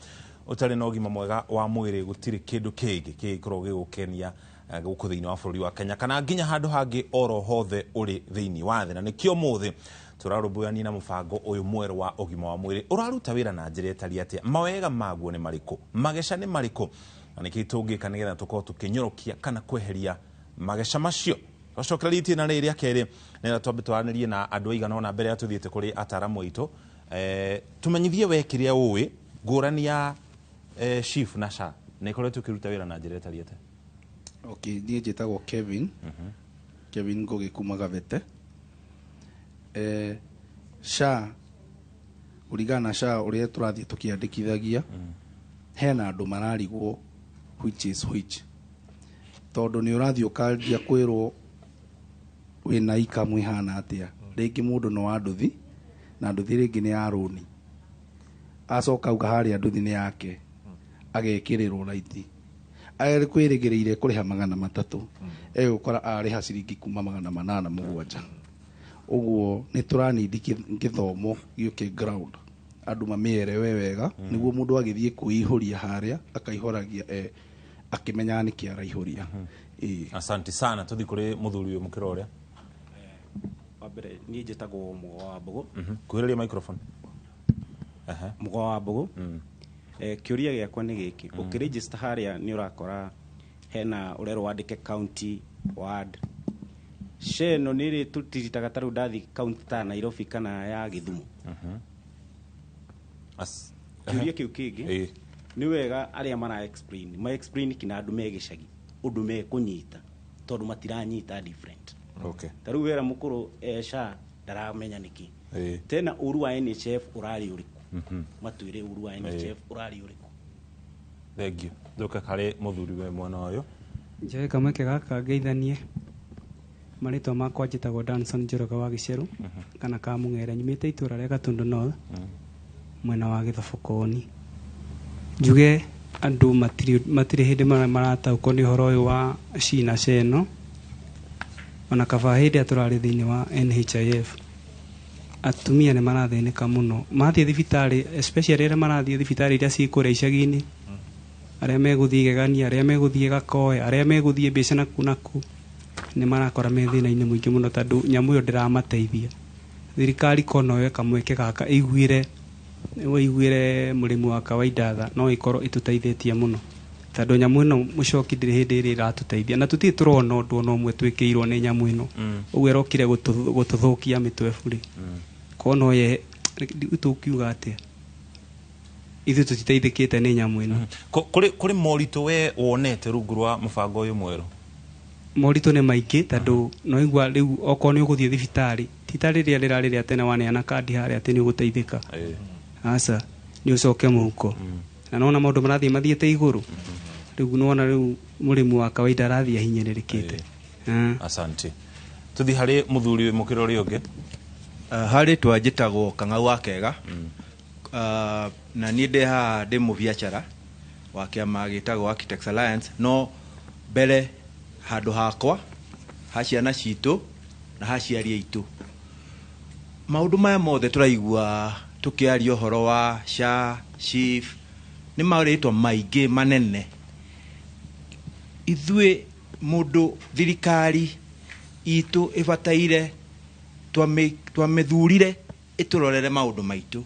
Ũtarĩ na ũgima mwega wa mwĩrĩ gũtirĩ kĩndũ kĩngĩ kĩngĩkorwo gĩgũkenia gũkũ thĩinĩ wa bũrũri wa Kenya kana nginya handũ hangĩ oro hothe ũrĩ thĩinĩ wa thĩ. Na nĩkĩo ũmũthĩ tũrarũmbũyania na mũbango ũyũ mwerũ wa ũgima wa mwĩrĩ ũraruta wĩra na njĩra ĩtariĩ atĩa, mawega maguo nĩ marĩkũ, mageca nĩ marĩkũ, na nĩkĩ tũngĩka nĩgetha tũkorwo tũkĩnyorokia kana kweheria mageca macio. Twacokereria itĩna rĩrĩ rĩa kerĩ nĩgetha twambe twaranĩrie na andũ aigana ũna mbere ya tũthiĩte kũrĩ ataaramu aitũ. Tũmenyithie we kĩrĩa ũĩ ngũrani ya SHIF na SHA na ĩkoretwo ĩkĩruta wĩra na njĩra ĩtariĩ atĩa. Okay, niĩ njĩtagwo Kevin. Kevin Ngũgĩ kuma Gavete. SHA kũringana na SHA ũrĩa tũrathiĩ tũkĩandĩkithagia, hena andũ mararigwo which is which, tondũ nĩ ũrathiĩ ũkanjia kwĩrwo wĩna ikamu ĩhana atĩa. Rĩngĩ mũndũ no wa nduthi na nduthi rĩngĩ nĩ ya rũni, acoka auga harĩa nduthi nĩ yake, agekĩrĩrwo raithi kwĩrĩgĩrĩire kũrĩha 300, egũkora arĩha ciringi kuma 807. Ũguo nĩ tũranindi gĩthomo gĩũke ground andũ mamĩerewe wega, nĩguo mũndũ agĩthiĩ kwĩihũria harĩa akaihoragia akĩmenyaga nĩkĩ araihũria. Asante sana. Tuthi kuri muthuri uyu mukira uria. Wa mbere niĩ njĩtagwo Mũgo wa Mbũgũ. Kuhĩrĩria microphone. Mũgo wa Mbũgũ. Kĩũria gĩakwa nĩ gĩkĩ, ũkĩregister harĩa nĩ ũrakora hena ũrerwo wandĩke county, ward. SHA ĩno nĩ ĩrĩ tũtiritaga ta rĩu ndathi county ta Nairobi kana ya Gĩthumo. Kĩũria kĩu kĩngĩ nĩ wega arĩa mara explain, ma explain kina andũ me gĩcagi ũndũ mekũnyita tondũ matiranyita different. Ta rĩu wera mũkũrũ SHA ndaramenya nĩkĩ. Tena ũru wa NHIF ũrarĩ ũrĩkũ? Matwĩre ũru wa NHIF ũrarĩ ũrĩkũ? Thank you. Ndoka harĩ mũthuri we mwana ũyũ. Njoe kamweke gaka ngeithanie. Marĩtwa makwa njĩtagwo Danson Njoroge wa Gĩcerũ kana Kamũng'ere, nyumĩte itũra rĩa Gatundu North mwena wa Gĩthobokoni. Njuge andũ matirĩ hĩndĩ marataũkwo nĩ ũhoro ũyũ wa SHI na SHA ĩno, ona kaba hĩndĩ ĩrĩa tũrarĩ thĩinĩ wa NHIF. Atumia nĩ marathĩnĩka mũno mathiĩ thibitarĩ, especially arĩa marathiĩ thibitarĩ iria ciĩ kũrĩa icagi-inĩ, arĩa megũthiĩ Igegania, arĩa megũthiĩ Gakoe, arĩa megũthiĩ mbeca naku naku, nĩ marakora me thĩna-inĩ mũingĩ mũno tondũ nyamũ ĩyo ndĩramateithia. Thirikari ko no yoe kamweke gaka ĩiguĩre mũrĩmi wa kawaida tha, no ĩkorwo ĩtũteithĩtie mũno tondũ nyamũ ĩno mũcoki ndĩrĩ hĩndĩ ĩrĩa ĩratũteithia, na tũtirĩ tũrona ũndũ ona ũmwe twĩkĩirwo nĩ nyamũ ĩno. Ũguo ĩrokire gũtũthũkia mĩtwe burĩ. Ko no ye tũkiuga atĩa, ithuĩ tũtiteithĩkĩte nĩ nyamũ ĩno. Kũrĩ moritũ we wonete rungu rwa mũbango ũyũ mwerũ? Moritũ nĩ maingĩ tondũ no igua rĩu okorwo nĩ ũgũthiĩ thibitarĩ ti ta rĩrĩa rĩrarĩ rĩa tene waneana kandi harĩa atĩ nĩ ũgũteithĩka. Aca, nĩ ũcoke mũhuko. Na nona maũndũ marathiĩ mathiĩte igũrũ. Rĩu nĩwona rĩu mũrĩmi wa kawaida arathiĩ ahinyĩrĩrĩkĩte. Asante. Tũthiĩ harĩ mũthuri mũkĩra ũrĩa ũngĩ. Harĩ twa njĩtagwo Kang'au wa Kega. Na niĩ ndĩ haha ndĩ mũbiacara wa kĩama gĩtagwo Architects Alliance, no mbere handũ hakwa ha ciana citũ na ha aciari aitũ. Maũndũ maya mothe tũraigua tũkĩaria ũhoro wa SHA, SHIF, nĩ marĩtwa maingĩ manene. Ithuĩ mũndũ thirikari itũ ĩbataire twamĩthurire ĩtũrorere maũndũ maitũ.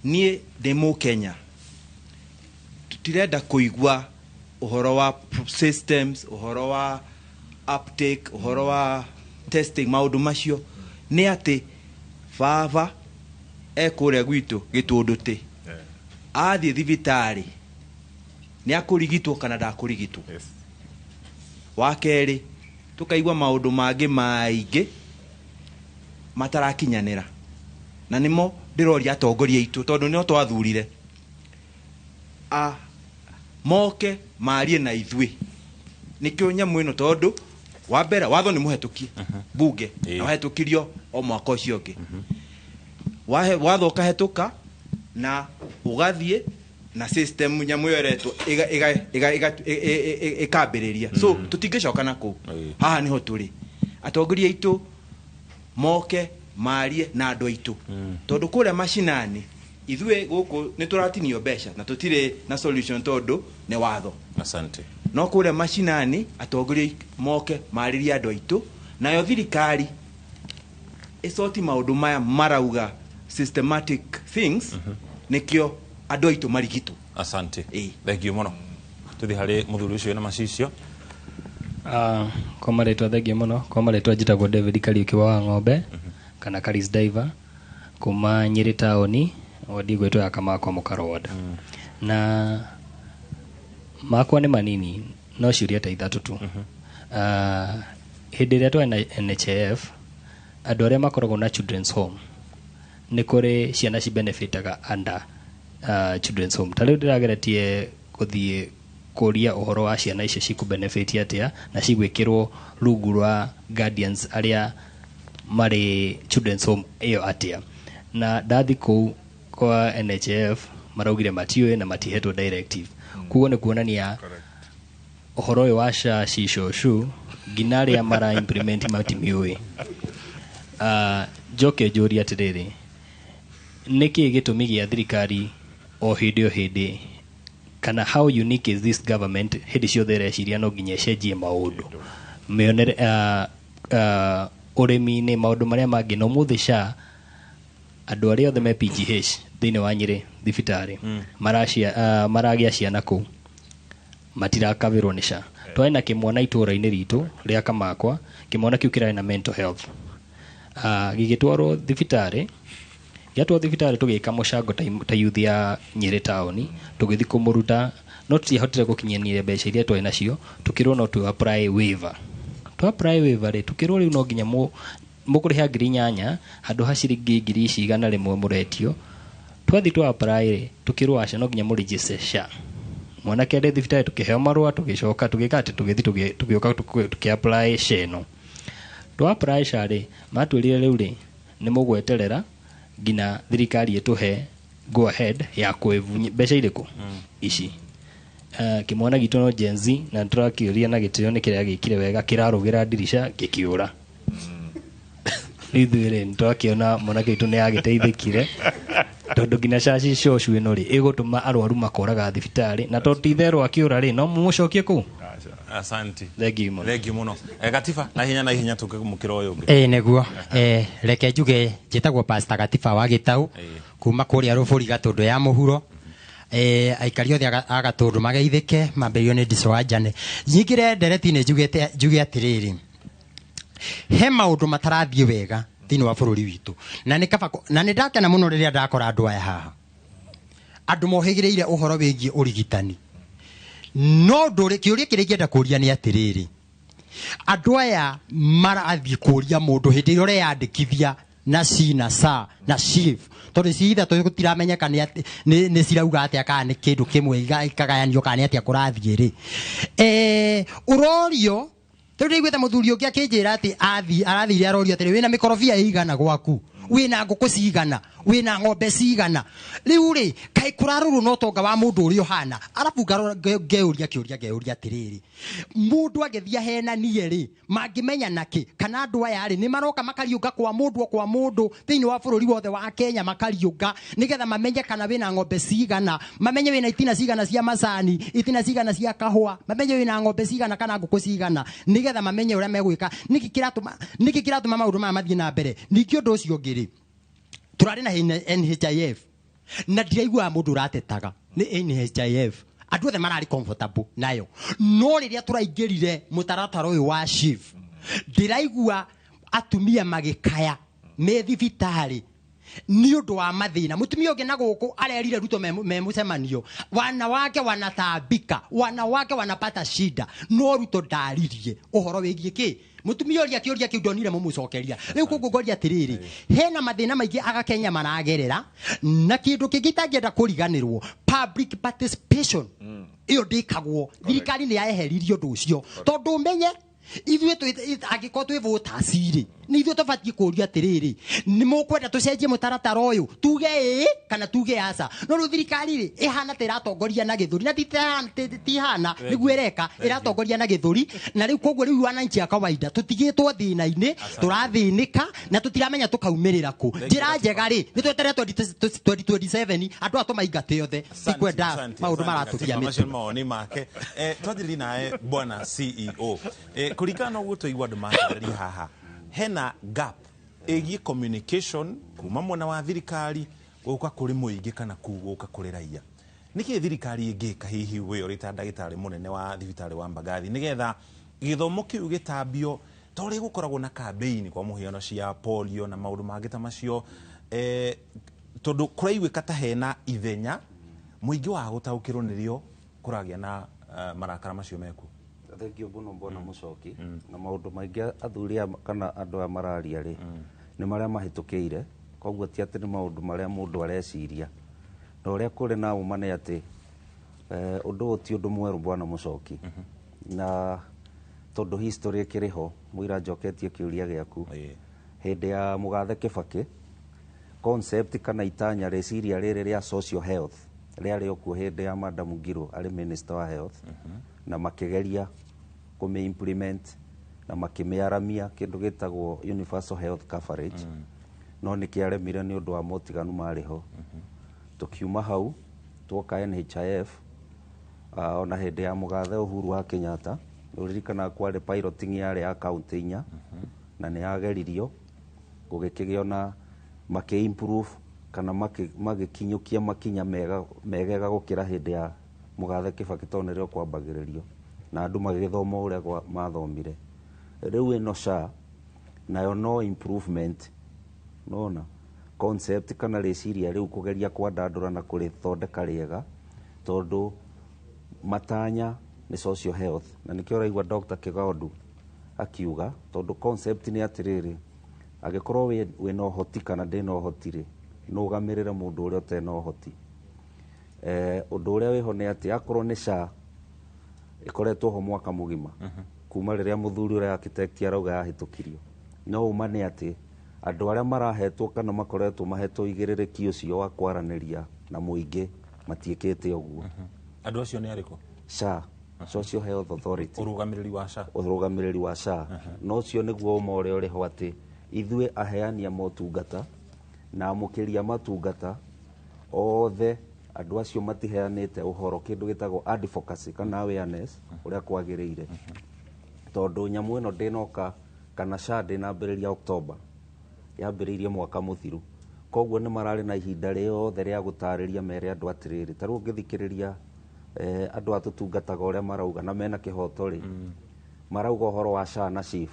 Niĩ ndĩ mũkenya, tũtirenda kũigua ũhoro wa systems, ũhoro wa uptake, ũhoro wa testing, maũndũ macio. Nĩ atĩ baba ekũrĩa gwitũ Gĩtũndũtĩ, athiĩ thibitarĩ nĩ akũrigitwo kana ndakũrigitwo. Wa kerĩ tũkaigua maũndũ mangĩ maingĩ matarakinyanĩra, na nĩmo ndĩroria atongoria aitũ tondũ nĩo twathurire moke marie na ithuĩ. Nĩkĩo nyamũ ĩno, tondũ wa mbere watho nĩ mũhetũkie bunge na wahetũkirio o mwaka ũcio ũngĩ. Watho ũkahetũka na ũgathiĩ na system nyamũ ĩyo ĩretwo ĩkambĩrĩria. So tũtingĩcoka na kũu, haha nĩho tũrĩ. Atongoria aitũ moke marie na andũ aitũ, tondũ kũrĩa macinani ithuĩ gũkũ nĩ tũratinio mbeca na tũtirĩ na solution tondũ nĩ watho. Asante. No kũrĩa macinani atongoria moke marĩrie andũ aitũ, nayo thirikari ĩcoti maũndũ maya marauga systematic things, nĩkĩo andũ aitũ marigitwo. Asante. Thank you mũno. Tũthiĩ harĩ mũthuri ũcio wĩna macicio. Kwa marĩtwa thengiũ mũno. Kwa marĩtwa njĩtagwo David Kariũki wa Ng'ombe kana Karis Diver kuma Nyĩrĩ taũni, wadi gwĩtwo ya Kamakwa Mũkaro ward. Na makwa nĩ manini no ciũria ta ithatũ tu. Hĩndĩ ĩrĩa twarĩ na NHIF, andũ arĩa makoragwo na children's home nĩ kũrĩ ciana ci benefitaga under children's home. Ta rĩu ndĩrageretie gũthiĩ kũria ũhoro wa ciana icio cikũ benefit atĩa na cigwĩkĩrwo rungu rwa guardians arĩa marĩ children's home ĩyo atĩa. Na ndathi kũu kwa NHIF maraugire matiũĩ na matihetwo directive. Koguo nĩ kuonania ũhoro ũyũ wa SHA, SHI, SHO, SHU nginya arĩa mara implement matimiũĩ. Njoke njũrie atĩrĩrĩ, nĩkĩ gĩtũmi gĩa thirikari o hĩndĩ o hĩndĩ Kana how unique is this government hĩndĩ ciothe ĩreciria no nginya ĩcenjie maũndũ mĩonere, ũrĩmi-inĩ, maũndũ marĩa mangĩ. Na ũmũthĩ SHA, andũ arĩa othe me PGH thĩinĩ wa Nyĩrĩ thibitarĩ maragĩa ciana kũu matirakabĩrwo nĩ SHA. Twarĩ na kĩmwana itũũra-inĩ ritũ rĩa Kamakwa, kĩmwana kĩu kĩrarĩ na mental health, gĩgĩtwarwo thibitarĩ. Gĩatwarwo thibitarĩ, tũgĩka mũcango ta youth ya Nyĩrĩ taũni, tũgĩthiĩ kũmũruta, no tũtiahotire gũkinyanĩria mbeca iria twarĩ nacio. Tũkĩrwo no tũ apply waiver. Tũ apply waiver rĩ, tũkĩrwo rĩu no nginya mũkũrĩha 8,000 handũ ha ciringi 100,100 mũretio. Twathiĩ twa apply rĩ, tũkĩrwo aca, no nginya mũ register SHA. Mwanake arĩ thibitarĩ, tũkĩheo marũa, tũgĩcoka tũgĩka atĩ tũgĩthiĩ tũgĩũka tũkĩ apply SHA ĩno. Twa apply SHA rĩ, matwĩrire rĩu rĩ nĩ mũgweterera nginya thirikari ĩtũhe go ahead ya kwĩvu mbeca irĩkũ ici. Kĩmwana gitũ no Gen Z, na tũrakĩũria na gĩtĩo nĩ kĩrĩa gĩkire wega, kĩrarũgĩra ndirica gĩkĩũra. Ithuĩ rĩ, nĩtwakĩona mwanake witũ nĩ agĩteithĩkire, tondũ nginya caci cocu ĩno rĩ ĩgũtũma arwaru makoraga thibitarĩ, na tondũ ti itherũ akĩũra rĩ, no mũmũcokie kũu. Asante. Thank you mũno. Thank you mũno. Gatiba, na hinya na hinya tũkĩmũkĩra ũyũ ũngĩ. Ĩĩ nĩguo. Reke njuge njĩtagwo Pastor Gatiba wa Gĩtau kuma kũrĩa Rũbũri Gatũndũ ya mũhuro. Aikari othe a Gatũndũ mageithĩke, mambĩrĩrio nĩ Ndico wa Njane. Nyingĩre ndereti-inĩ njuge atĩrĩrĩ, he maũndũ matarathiĩ wega thĩinĩ wa bũrũri witũ, na nĩ kaba na nĩ ndakena mũno rĩrĩa ndakora andũ aya haha, andũ mohĩgĩrĩire ũhoro wĩgiĩ ũrigitani. No ũndũ ũrĩa, kĩũria kĩrĩa ingĩenda kũria nĩ atĩrĩrĩ, andũ aya marathiĩ kũria mũndũ hĩndĩ ĩrĩa ũreyandĩkithia na C na SA na SHIF, tondũ ici ithatũ gũtiramenyeka nĩ atĩ, nĩ cirauga atĩa, kana nĩ kĩndũ kĩmwe ikagayanio, kana nĩ atĩa kũrathiĩ rĩ. Ũrorio, tondũ ndaiguĩte mũthuri ũngĩ akĩnjĩra atĩ arathire arorio atĩrĩ, wĩna mĩkorobia ĩigana gwaku, wĩna ngũkũ cigana, wĩna ng'ombe cigana. Rĩu rĩ, kaĩ kũrarorwo na ũtonga wa mũndũ ũrĩa ũhana? Arabu ngeyũria kĩũria, ngeyũria atĩrĩrĩ, mũndũ angĩthiĩ ahenanie rĩ, mangĩmenya nakĩ? Kana andũ aya rĩ, nĩ maroka makariũnga kwa mũndũ o kwa mũndũ thĩinĩ wa bũrũri wothe wa Kenya, makariũnga nĩgetha mamenye kana wĩna ng'ombe cigana, mamenye wĩna itina cigana cia macani, itina cigana cia kahũa, mamenye wĩna ng'ombe cigana kana ngũkũ cigana, nĩgetha mamenye ũrĩa megwĩka. Nĩkĩ kĩratũma maũndũ maya mathiĩ na mbere? Ningĩ ũndũ ũcio ũngĩ rĩ, tũrarĩ na NHIF, na ndiraiguaga mũndũ ũratetaga nĩ NHIF. Andũ othe mararĩ comfortable nayo. No rĩrĩa tũraingĩrire mũtaratara ũyũ wa SHIF, ndĩraigua atumia magĩkaya me thibitarĩ nĩ ũndũ wa mathĩna. Mũtumia ũngĩ na gũkũ arerire Ruto me mũcemanio, wanawake wanatambika, wanawake wanapata shida, no Ruto ndaririe ũhoro wĩgiĩ kĩ. Mũtumia ũrĩa kĩũria kĩu ndonire mũmũcokeria. Rĩu koguo ngoria atĩrĩrĩ, hena mathĩna maingĩ agakenya maragerera, na kĩndũ kĩngĩ itangĩenda kũriganĩrwo, public participation ĩyo ndĩkagwo. Thirikari nĩ yaheririe ũndũ ũcio, tondũ ũmenye ithuĩ angĩkorwo twĩ voters rĩ, nĩ ithuĩ tũbatiĩ kũũria atĩrĩrĩ, nĩ mũkwenda tũcenjie mũtaratara ũyũ, tuge ĩĩ kana tuge aca. No rĩu thirikari rĩ, ĩhana ta ĩratongoria na gĩthũri, na ti hana nĩguo ĩreka, ĩratongoria na gĩthũri. Na rĩu koguo rĩu wananchi a kawaida tũtigĩtwo thĩna-inĩ, tũrathĩnĩka na tũtiramenya tũkaumĩrĩra kũ. Njĩra njega rĩ, nĩ tweterere 2027, andũ aya tũmaingate othe, tikwenda maũndũ maratũgia macio mĩtwe. Nĩ mawoni make. Twanjĩrĩrie nawe bwana CEO. Kũringana na ũguo twaigua andũ matarĩria haha, hena gap ĩgiĩ communication kuma mwena wa thirikari gũka kũrĩ mũingĩ kana gũka kũrĩ raia. Nĩkĩ thirikari ĩngĩka hihi, we ũrĩ ta ndagĩtarĩ mũnene wa thibitarĩ wa Mbagathi, nĩgetha gĩthomo kĩu gĩtambio ta ũrĩa gũkoragwo na campaign kwa mũhiano cia polio na maũndũ mangĩ ta macio, tondũ kũraiguĩka ta hena ithenya mũingĩ wa gũtaũkĩrwo nĩrĩo kũragĩa na marakara macio mekuo? Thengio mũno mbona mũcoki. Na maũndũ maingĩ athuri aya kana andũ aya mararia rĩ, nĩ marĩa mahĩtũkĩire, koguo ti atĩ nĩ maũndũ marĩa mũndũ areciria. Na ũrĩa kũrĩ na ũma nĩ atĩ ũndũ ũyũ ti ũndũ mwerũ, bwana mũcoki, na tondũ history ĩkĩrĩ ho mũira njoketie kĩũria gĩaku, hĩndĩ ya mũgathe Kĩbakĩ, concept kana itanya rĩciria rĩrĩ rĩa social health rĩarĩ o kuo hĩndĩ ya Madam Ngirũ arĩ minister wa health, na makĩgeria kũmĩ implement na makĩmĩaramia kĩndũ gĩtagwo universal health coverage, no nĩ kĩaremire nĩ ũndũ wa motiganu marĩ ho. Tũkiuma hau tuoka NHIF. Ona hĩndĩ ya mũgathe Uhuru wa Kenyatta ũririkanaga kwarĩ piloting yarĩ ya kaunti inya na nĩ yageririo gũgĩkĩgĩa na makĩ improve kana magĩkinyũkia makinya mega megega gũkĩra hĩndĩ ya mũgathe Kibaki tondũ nĩrĩo kwambagĩrĩrio na andũ magĩgĩthoma ũrĩa mathomire. Rĩu ĩno SHA nayo no improvement nona concept kana rĩciria rĩu kũgeria kwandandũra na kũrĩthondeka rĩega tondũ matanya nĩ social health na nĩkĩo ũraigua Dr. Kigondu akiuga tondũ concept nĩ atĩrĩrĩ angĩkorwo wĩna ũhoti kana ndĩna ũhoti rĩ nũgamĩrĩre mũndũ ũrĩa ũtena ũhoti. Ũndũ ũrĩa wĩho nĩ atĩ akorwo nĩ SHA ĩkoretwo ho mwaka mũgima kuma rĩrĩa mũthuri ũrĩa architect arauga yahĩtũkirio no ũma nĩ atĩ andũ arĩa marahetwo kana makoretwo mahetwo igĩrĩrĩki ũcio wa kwaranĩria na mũingĩ matiĩkĩte ũguo. Andũ acio nĩ arĩkũ? SHA, Social Health Authority, ũrũgamĩrĩri wa SHA, ũrũgamĩrĩri wa SHA. No ũcio nĩguo ũma ũrĩa ũrĩ ho atĩ ithuĩ aheani a motungata na amũkĩri a matungata othe andũ acio matiheanĩte ũhoro kĩndũ gĩtagwo advocacy kana awareness ũrĩa kwagĩrĩire tondũ nyamũ ĩno ndĩnoka kana SHA ndĩnambĩrĩria October yambĩrĩirie mwaka mũthiru koguo nĩ mararĩ na ihinda rĩothe rĩa gũtarĩria mere andũ atĩrĩrĩ ta rĩu ũngĩthikĩrĩria andũ a tũtungataga ũrĩa marauga na mena kĩhoto rĩ marauga ũhoro wa SHA na SHIF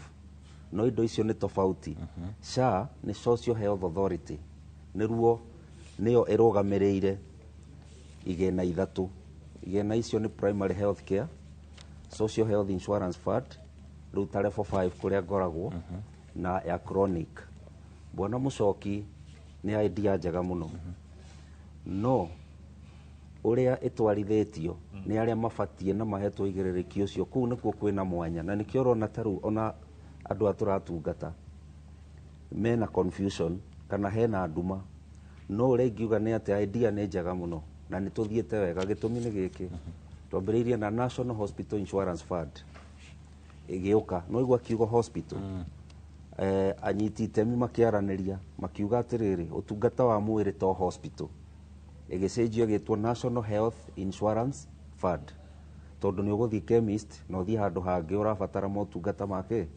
no indo icio nĩ tofauti. SHA nĩ Social Health Authority nĩruo nĩyo ĩrũgamĩrĩire igĩna ithatũ. Igĩna icio nĩ primary health care, social health insurance fund rĩu ta level 5 kũrĩa ngoragwo na ya chronic. Bwana Mũcoki nĩ idea njega mũno no ũrĩa ĩtwarithĩtio nĩ arĩa mabatie na mahetwo igĩrĩrĩki ũcio kũu nĩkuo kwĩna mwanya na nĩkĩo ũrona ta rĩu ona andũ a tũratungata mena confusion kana hena nduma no ũrĩa ingiuga nĩ atĩ idea nĩ njega mũno na nĩ tũthiĩte wega. Gĩtũmi nĩ gĩkĩ, twambĩrĩirie na National Hospital Insurance Fund ĩgĩũka no igua kiugo hospital anyiti itemi makĩaranĩria makiuga atĩrĩrĩ ũtungata wa mwĩrĩ to hospital ĩgĩcenjio ĩgĩtwo National Health Insurance Fund tondũ nĩ ũgũthiĩ chemist na ũthiĩ handũ hangĩ ũrabatara motungata make.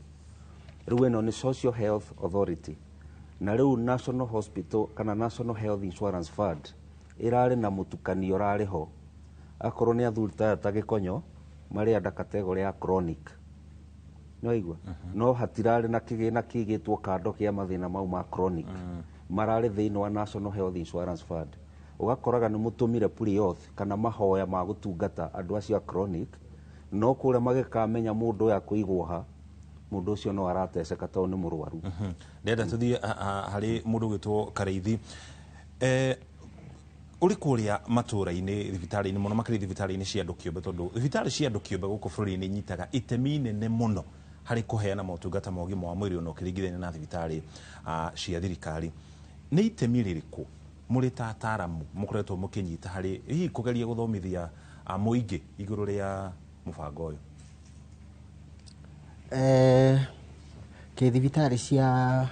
Rĩu ĩno nĩ Social Health Authority na rĩu National Hospital kana National Health Insurance Fund ĩrarĩ na mũtukanio ũrarĩ ho akorwo nĩ athuri ta Gĩkonyo marĩ under category ya chronic no igua no hatirarĩ na kĩgĩna kĩigĩtwo kando kĩa mathĩna mau ma chronic mararĩ thĩinĩ wa National Health Insurance Fund. Ũgakoraga nĩ mũtũmire pre-auth kana mahoya ma gũtungata andũ acio a chronic no kũrĩa magĩkamenya mũndũ ũyũ akũigwo ha mũndũ ũcio no arateceka tondũ nĩ mũrwaru. Ndĩrenda tũthiĩ harĩ mũndũ ũgwĩtwo Karĩithi. Ũrĩ kũrĩa matũũra-inĩ thibitarĩ-inĩ mũno makĩria thibitarĩ-inĩ cia andũ kĩũmbe tondũ thibitarĩ cia andũ kĩũmbe gũkũ bũrũri-inĩ inyitaga itemi inene mũno harĩ kũheana motungata ma ũgima wa mwĩrĩ ona ũkĩringithania na thibitarĩ cia thirikari. Nĩ itemi rĩrĩkũ mũrĩ ta ataaramu mũkoretwo mũkĩnyita harĩ hihi kũgeria gũthomithia mũingĩ igũrũ rĩa mũbango ũyũ? Kĩ thibitarĩ cia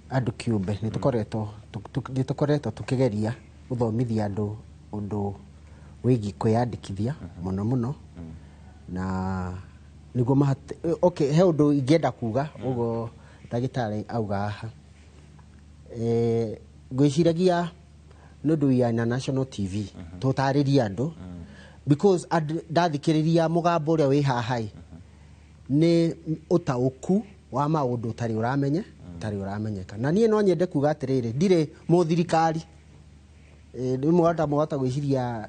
andũ kĩũmbe nĩ tũkoretwo tũkĩgeria gũthomithia andũ ũndũ wĩgiĩ kwĩyandĩkithia mũno mũno na nĩguo okay, he ũndũ ingĩenda kuga ũguo ndagĩtarĩ auga haha. Ngwĩciragia nĩ ũndũ we are na national TV tũtarĩrie andũ because ndathikĩrĩria mũgambo ũrĩa wĩ haha ĩ nĩ ũtaũku wa maũndũ ũtarĩ ũramenya ũtarĩ ũramenyeka. Na niĩ no nyende kuga atĩrĩrĩ ndirĩ mũthirikari nĩ mwahota gwĩciria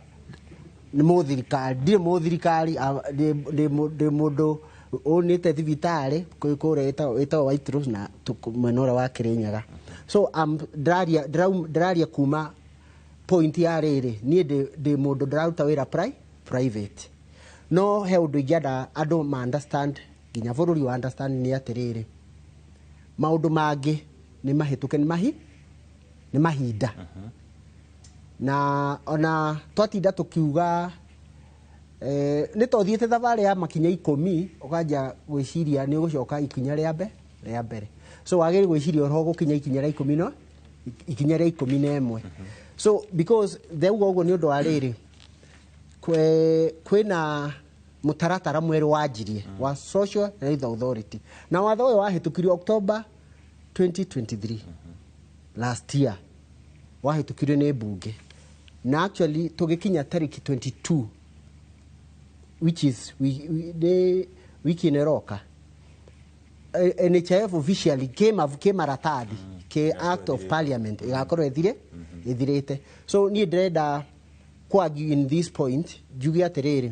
nĩ mũthirikari ndirĩ mũthirikari ndĩ mũndũ ũnĩte thibitarĩ kũrĩa ĩtagwo White Rose na mwena ũrĩa wa Kĩrĩnyaga. So ndĩraria kuma point ya rĩrĩ niĩ ndĩ mũndũ ndĩraruta wĩra private no he ũndũ ingĩenda andũ ma understand nginya bũrũri wa understand nĩ atĩrĩrĩ maũndũ mangĩ nĩ mahĩtũke nĩ mahinda na ona twatinda tũkiuga nĩ tothiĩte thabarĩ ya makinya 10 ũkanjia gwĩciria nĩ ũgũcoka ikinya rĩa mbere so wagĩrĩirwo gwĩciria ũhoro gũkinya ikinya rĩa 10 no ikinya rĩa 11 so because ndauga ũguo nĩ ũndũ wa rĩrĩ Kwĩna mũtaratara mwerũ wanjirie wa Social Health Authority, na watho ũyũ wahĩtũkirio October 2023, last year, wahĩtũkirio nĩ mbunge, na actually tũgĩkinya tarĩki 22, which is nĩ wiki ĩno ĩroka, NHIF officially ke maratathi ke act of parliament igakorwo ĩthire ĩthirĩte. So niĩ ndĩrenda kwargue in this point, njuge atĩrĩrĩ,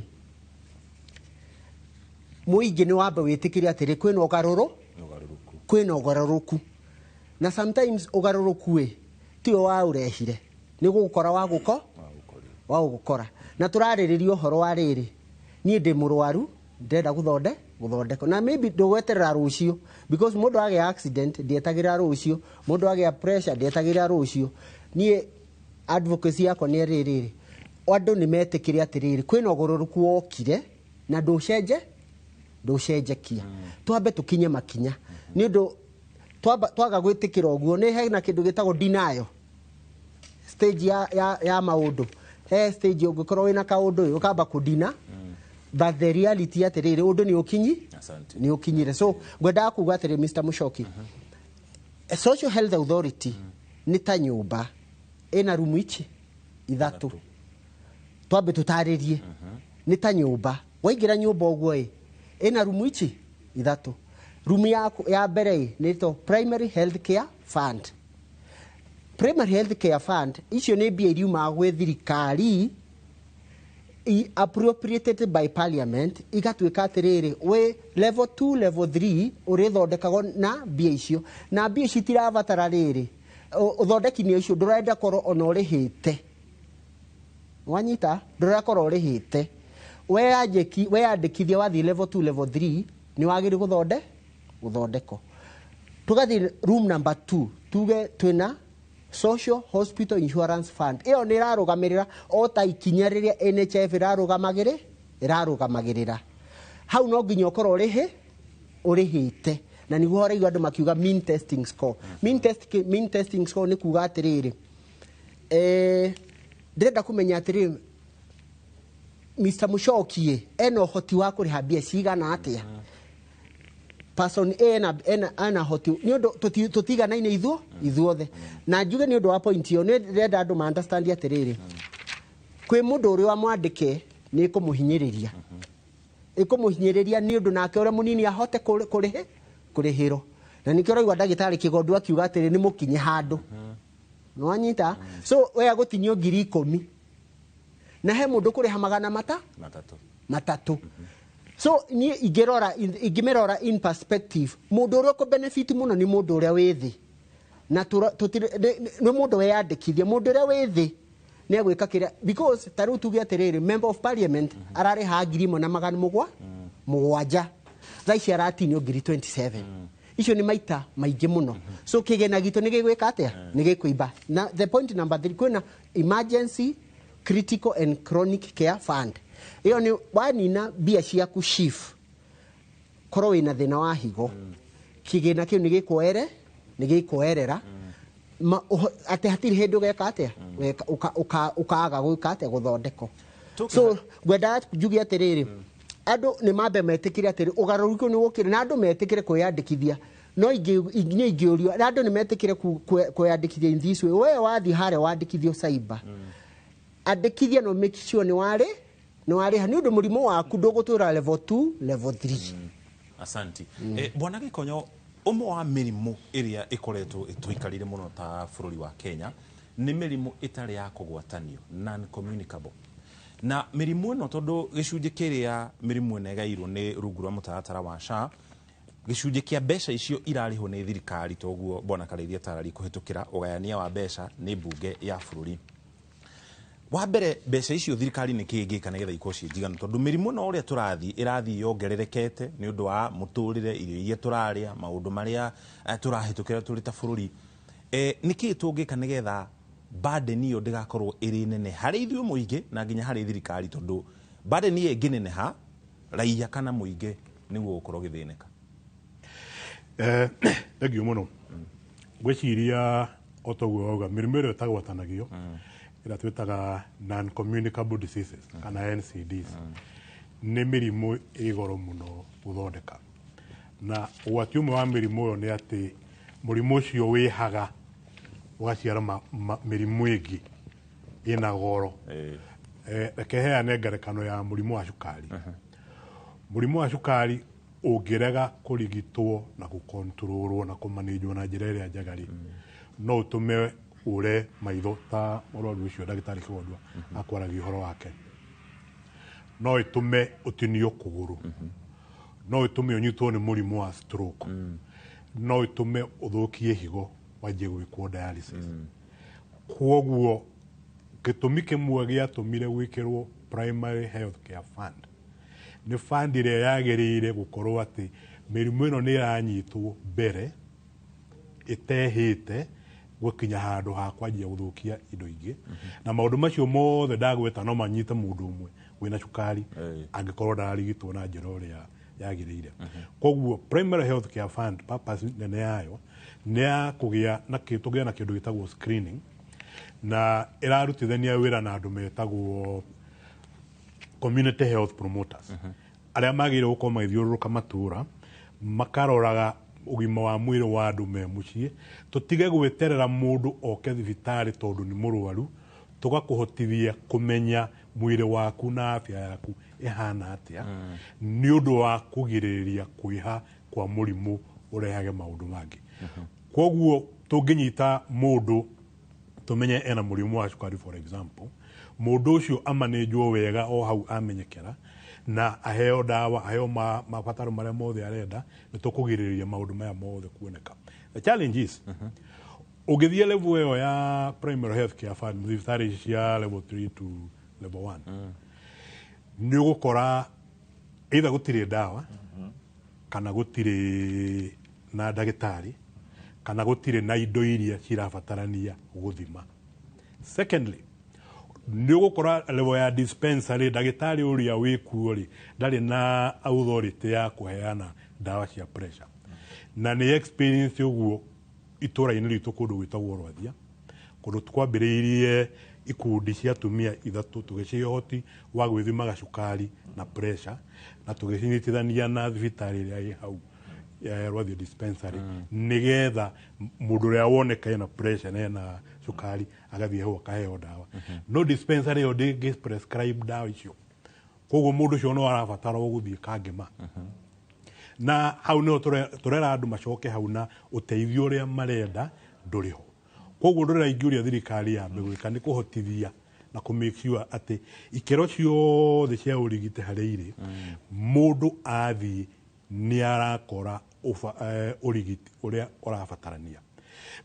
mũingĩ nĩ wambe wĩtĩkĩre atĩrĩ, kwĩna ũgarũrũku, na sometimes ũgarũrũku ĩ tiwe waũrehire, nĩ gũgũkora wa gũgũkora. Na tũrarĩrĩria ũhoro wa rĩrĩ, niĩ ndĩ mũrwaru, ndĩrenda gũthondekwo, na maybe ndũgweterera rũciũ, because mũndũ agĩa accident ndietagĩrĩra rũciũ, mũndũ agĩa pressure ndietagĩrĩra rũciũ. Niĩ advocacy yakwa nĩ rĩrĩ, andũ nĩ metĩkĩre atĩrĩrĩ, kwĩna ũgarũrũku wokire na ndũcenjekia, twambe tũkinye makinya, nĩ ũndũ twaga gwĩtĩkĩra ũguo, nĩ hena kĩndũ gĩtagwo denial stage ya maũndũ. He stage ũngĩkorwo wĩna kaũndũ ĩ, ũkamba kũdina, but the reality atĩrĩrĩ, ũndũ nĩ ũkinyi nĩ ũkinyire. So ngwendaga kuga atĩrĩ, Mr. Mushoki, Social Health Authority nĩ ta nyũmba ĩna rumu ici ithatũ. Twambe tũtarĩrie, nĩ ta nyũmba, waingĩra nyũmba ũguo ĩ, ĩna rumu ici ithatũ. Rumu ya mbere ĩ nĩ ĩtagwo Primary Health Care Fund. Primary Health Care Fund icio nĩ mbia iriumaga gwĩ thirikari, appropriated by parliament, igatuĩka atĩrĩrĩ, wĩ level 2, level 3, ũrĩthondekagwo na mbia icio, na mbia ici itirabatara rĩrĩ, ũthondeki-inĩ ũcio ndũrenda korwo ona ũrĩhĩte, wanyita, ndũrakorwo ũrĩhĩte. Weyandĩkithia wathiĩ level 2, level 3, nĩ wagĩrĩirwo gũthondekwo. Tũgathiĩ room number 2, tuge twĩna Social Hospital Insurance Fund. Ĩyo nĩ ĩrarũgamĩrĩra o ta ikinya rĩrĩa NHIF ĩrarũgamagĩrĩra. Hau no nginya ũkorwo ũrĩhĩte, na nĩguo ũraigua andũ makiuga mean testing score. Mean testing score nĩ kuga atĩrĩrĩ, ndĩrenda kũmenya atĩrĩrĩ, Mr. Mushoki ena ũhoti wa kũrĩha mbia cigana atĩa, person A ena hoti, nĩ ũndũ tũtiganaine ithuothe. Na njuge nĩ ũndũ wa point ĩyo, nĩ ndĩrenda andũ ma understand atĩrĩrĩ, kwĩ mũndũ ũrĩa wamwandĩke nĩ ĩkũmũhinyĩrĩria, nĩ ũndũ nake ũrĩa mũnini ahote kũrĩhĩrwo, na nĩkĩo ũraigua ndagĩtarĩ Kĩgondu akiuga atĩrĩ, nĩ mũkinye handũ nĩwanyita. So we agũtinio 10,000, na he mũndũ kũrĩha magana mata 3. 3. So niĩ ingĩrora, ingĩmĩrora in perspective, mũndũ ũrĩa ũkũ benefit mũno nĩ mũndũ ũrĩa wĩ thĩ, na nĩ mũndũ weyandĩkithia. Mũndũ ũrĩa wĩ thĩ nĩ egwĩka kĩrĩa, because ta rĩu tuge atĩrĩrĩ, member of parliament ararĩha 1,700, thaa ici aratinio 27,000. Icio nĩ maita maingĩ mũno. So kĩgĩna gitũ nĩ gĩgwĩka atĩa? Nĩ gĩkũimba. Na the point number 3, kwĩna Emergency, Critical and Chronic Care Fund. Ĩyo nĩ wanina mbia ciaku SHIF, korwo wĩna thĩna wa higo, kĩgĩna kĩu nĩ gĩkuoerera atĩ hatirĩ hĩndĩ ũgeka atĩa, ũkaga gwĩka atĩa, gũthondekwo. So ngwendaga njuge atĩrĩrĩ, andũ nĩ mambe metĩkĩre atĩrĩ, ũgarũrũku nĩ wokire, na andũ metĩkĩre kwĩyandĩkithia. No niĩ ingĩũrio, na andũ nĩ metĩkĩre kwĩyandĩkithia in this way: we wathiĩ harĩa wandĩkithio cyber, andĩkithia no make sure nĩ warĩha, nĩ ũndũ mũrimũ waku ndũgũtũra level 2, level 3. Asanti. Bwana Gĩkonyo, ũmwe wa mĩrimũ ĩrĩa ĩkoretwo ĩtũikarire mũno ta bũrũri wa Kenya nĩ mĩrimũ ĩtarĩ ya kũgwatanio, non communicable. Na mĩrimũ ĩno, tondũ gĩcunjĩ kĩrĩa mĩrimũ ĩno ĩgairwo nĩ rungu rwa mũtaratara wa SHA, gĩcunjĩ kĩa mbeca icio irarĩhwo nĩ thirikari, toguo bwana Karĩithia tarari kũhĩtũkĩra ũgayania wa mbeca nĩ mbunge ya bũrũri. Wa mbere, mbeca icio thirikari nĩ kĩ ĩngĩka nĩgetha ikorwo ciĩ njiganu, tondũ mĩrimũ ĩno ũrĩa tũrathiĩ ĩrathiĩ yongererekete nĩ ũndũ wa mũtũrĩre, irio iria tũrarĩa, maũndũ marĩa tũrahĩtũkĩra tũrĩ ta bũrũri? Nĩ kĩĩ tũngĩka nĩgetha burden ĩyo ndĩgakorwo ĩrĩ nene harĩ ithuĩ mũingĩ na nginya harĩ thirikari, tondũ burden ĩyo ĩngĩneneha, raia kana mũingĩ nĩguo ũgũkorwo ũgĩthĩnĩka? Thengiũ mũno. Ngwĩciria o ta ũguo wauga, mĩrimũ ĩrĩa ĩtagwatanagio Ĩrĩa twĩtaga non communicable diseases kana NCDs, nĩ mĩrimũ ĩ goro mũno gũthondeka. Na ũgwati ũmwe wa mĩrimũ ĩyo nĩ atĩ mũrimũ ũcio wĩhaga ũgaciara mĩrimũ ĩngĩ ĩna goro. Reke heane ngerekano ya mũrimũ wa cukari. Mũrimũ wa cukari ũngĩrega kũrigitwo na gũkontrolwo na kũmanĩnjwo na njĩra ĩrĩa njega rĩ, no ũtũme ũre maitho ta mũrwaru ũcio ndagĩtarĩ Kĩgondua akwaragia ũhoro wake. No ĩtũme ũtinio kũgũrũ, no ĩtũme ũnyitwo nĩ mũrimũ wa stroke, no ĩtũme ũthũkie higo wanjie gwĩkwo dialysis. Kwoguo gĩtũmi kĩmwe gĩatũmire gwĩkĩrwo primary health care fund nĩ fund ĩrĩa yagĩrĩire gũkorwo atĩ mĩrimũ ĩno nĩ ĩranyitwo mbere ĩtehĩte gũkinya handũ ha kwanjia gũthũkia indo ingĩ. Na maũndũ macio mothe ndagweta no manyite mũndũ ũmwe wĩna cukari angĩkorwo ndararigitwo na njĩra ũrĩa yagĩrĩire. Koguo primary health care fund purpose nene yayo nĩ ya kũgĩa na tũgĩe na kĩndũ gĩtagwo screening, na ĩrarutithania wĩra na andũ metagwo community health promoters, arĩa magĩrĩire gũkorwo magĩthiũrũrũka matũra makaroraga ũgima wa mwĩrĩ wa andũ me mũciĩ. Tũtige gweterera mũndũ oke thibitarĩ tondũ nĩ mũrwaru, tũgakũhotithia kũmenya mwĩrĩ waku na afya yaku ĩhana atĩa, nĩ ũndũ wa kũgirĩrĩria kwĩha kwa mũrimũ ũrehage maũndũ mangĩ. Koguo tũngĩnyita mũndũ tũmenye ena mũrimũ wa cukari, for example, mũndũ ũcio amanĩnjwo wega o hau amenyekera na aheo ndawa, aheo mabataro marĩa mothe arenda, nĩ tũkũgirĩrĩria maũndũ maya mothe kuoneka. The challenge is, ũngĩthiĩ level ĩyo ya primary health care fund, thibitarĩ ici cia level 3 to level 1, nĩ ũgũkora either gũtirĩ ndawa, kana gũtirĩ na ndagĩtarĩ, kana gũtirĩ na indo iria cirabatarania gũthima. Secondly, nĩ ũgũkora level ya dispensary, ndagĩtarĩ ũrĩa wĩkuo rĩ ndarĩ na authority ya kũheana ndawa cia pressure. Na nĩ experience ũguo itũra-inĩ ritũ kũndũ gwĩtagwo Rwathia, kũndũ twambĩrĩirie ikundi cia atumia ithatũ, tũgĩcihe ũhoti wa gwĩthimaga cukari na pressure, na tũgĩcinyitithania na thibitarĩ ĩrĩa ĩ hau ya Rwathia dispensary, nĩgetha mũndũ ũrĩa woneka ena pressure na ena cukari agathiĩ hau akaheo ndawa. No dispensary ĩyo ndĩngĩ prescribe ndawa icio, koguo mũndũ ũcio no arabatara gũthiĩ kangĩma. Na hau nĩho tũrera andũ macoke hau, na ũteithio ũrĩa marenda ndũrĩ ho. Koguo ũndũ ũrĩa ingĩũria thirikari yambe gwĩka nĩ kũhotithia na kũ make sure atĩ ikĩro ciothe cia ũrigiti harĩa irĩ, mũndũ athiĩ nĩ arakora ũrigiti ũrĩa ũrabatarania.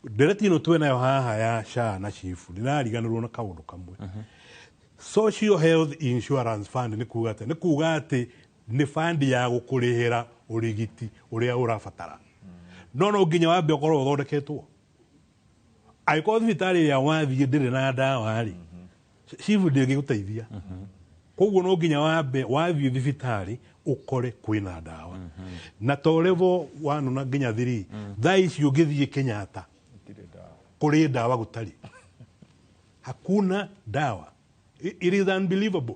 Ndereti ĩno twĩnayo haha ya SHA na SHIF, ndĩrariganĩrwo na kaũndũ kamwe. Social Health Insurance Fund nĩ kuga atĩ nĩ fund ya gũkũrĩhĩra ũrigiti ũrĩa ũrabatara, no no nginya wambe ũkorwo ũthondeketwo. Angĩkorwo thibitarĩ ĩrĩa wathiĩ ndĩrĩ na ndawa rĩ, SHIF ndĩngĩgũteithia. Koguo no nginya wambe wathiĩ thibitarĩ ũkore kwĩna ndawa. Na to level 1 na nginya 3, thaa ici ũngĩthiĩ Kenyatta kũrĩ ndawa gũtarĩ, hakuna dawa. It is unbelievable.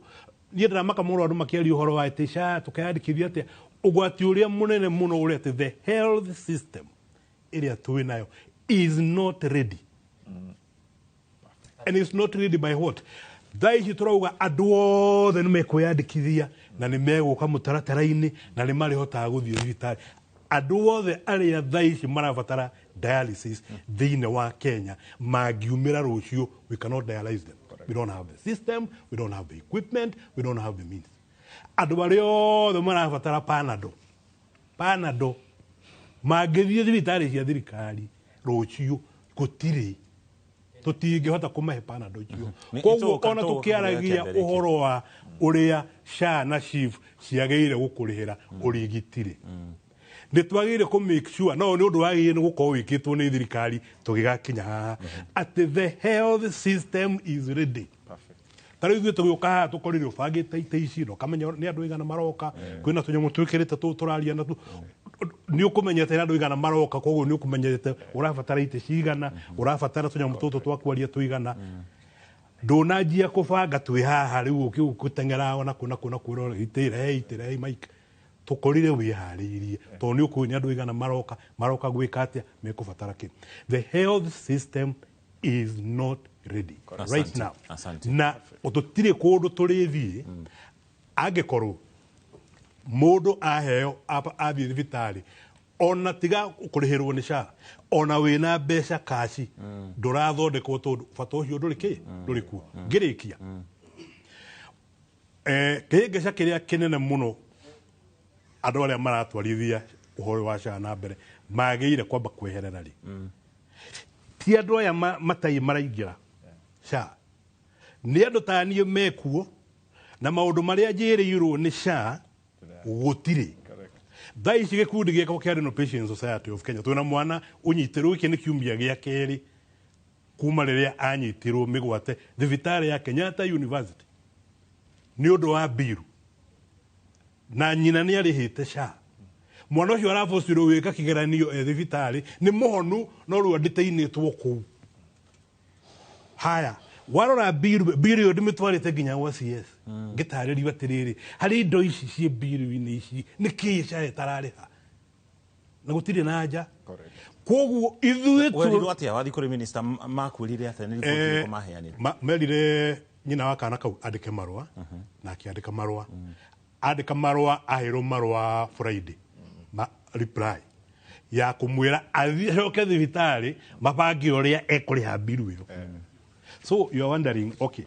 Niĩ ndĩramaka mũno andũ makĩaria ũhoro wa atĩ SHA tũkeyandĩkithia atĩa. Ũgwati ũrĩa mũnene mũno ũrĩa atĩ the health system ĩrĩa twĩ nayo is not ready. And it's not ready by what? Thaa ici tũrauga andũ othe nĩ mekwĩyandĩkithia na nĩ megũka mũtaratara-inĩ na nĩ marĩhotaga gũthiĩ thibitarĩ. Andũ othe arĩa thaa ici marabatara dialysis thĩinĩ wa Kenya mangiumĩra rũciũ, we cannot dialyze them. We don't have the system, we don't have the equipment, we don't have the means. Andũ arĩa othe marabatara Panado mangĩthiĩ thibitarĩ cia thirikari rũciũ gũtirĩ, tũtingĩhota kũmahe Panado icio. Koguo ona tũkĩaragia ũhoro wa ũrĩa SHA na SHIF ciagĩrĩire gũkũrĩhĩra ũrigiti-rĩ, nĩ twagĩrĩire kũ make sure, no nĩ ũndũ wagĩrĩire nĩ gũkorwo wĩkĩtwo nĩ thirikari tũgĩgakinya haha, atĩ the health system is ready. Ta rĩu ithuĩ tũgĩũka haha tũkorire ũbangĩte itĩ ici na ũkamenya nĩ andũ aigana maroka, kwĩna tũnyamũ twĩkĩrĩte tũũ tũraria natuo, nĩ ũkũmenyete nĩ andũ aigana maroka, koguo nĩ ũkũmenyete ũrabatara itĩ cigana, ũrabatara tũnyamũ tũtũ twa kwaria tũigana. Ndũnanjia kũbanga twĩ haha rĩu ũgũteng'era ona kũ na kũ na kũ itĩre itĩre Mike tũkorire wĩharĩirie tondũ nĩ ũkũĩ nĩ andũ aigana maroka maroka gwĩka atĩa mekũbatara kĩ. The health system is not ready right now. Asante. Na tũtirĩ kũndũ tũrĩthiĩ angĩkorwo mũndũ aheo athiĩ thibitarĩ ona tiga kũrĩhĩrwo nĩ SHA ona wĩna mbeca kaci ndũrathondekwo tondũ bata ũcio ndũrĩ kĩ ndũrĩ kuo. Ngĩrĩkia kĩhĩngĩca kĩrĩa kĩnene mũno andũ arĩa maratwarithia ũhoro wa SHA na mbere magĩrĩire kwamba kweherera rĩ ti andũ aya matai maraingĩra SHA nĩ andũ ta niĩ mekuo na maũndũ marĩa njĩrĩirwo nĩ SHA gũtirĩ. Thaa ici gĩkundi gĩakwa kĩa Renal Patients Society of Kenya twĩna mwana ũnyitĩrwo gĩkĩ nĩ kiumia gĩa kerĩ kuma rĩrĩa anyitirwo mĩgwate thibitarĩ ya Kenyatta University nĩ ũndũ wa mbiru na nyina nĩ arĩhĩte SHA. Mwana ũcio arabocirwo gwĩka kĩgeranio e thibitarĩ nĩ mũhonu no rĩu andĩteinĩtwo kũu. Haya warora mbiru ĩyo ndĩmĩtwarĩte nginya gwa CS ngĩtarĩrio atĩrĩrĩ harĩ indo ici ciĩ mbiru-inĩ ici nĩ kĩĩ SHA ĩtararĩha na gũtirĩ na nja. Koguo ithuĩ werirwo atĩa wathiĩ kũrĩ minister makwĩrire atĩa nĩ riboti ĩrĩkũ maheanire? Merire nyina wa kana kau andĩke marũa na akĩandĩka marũa andĩka marũa aheirwo marũa Friday ma reply ya kũmwĩra athiĩ acoke thibitarĩ mabange ũrĩa ekũrĩha mbiru ĩyo. So you are wondering, okay,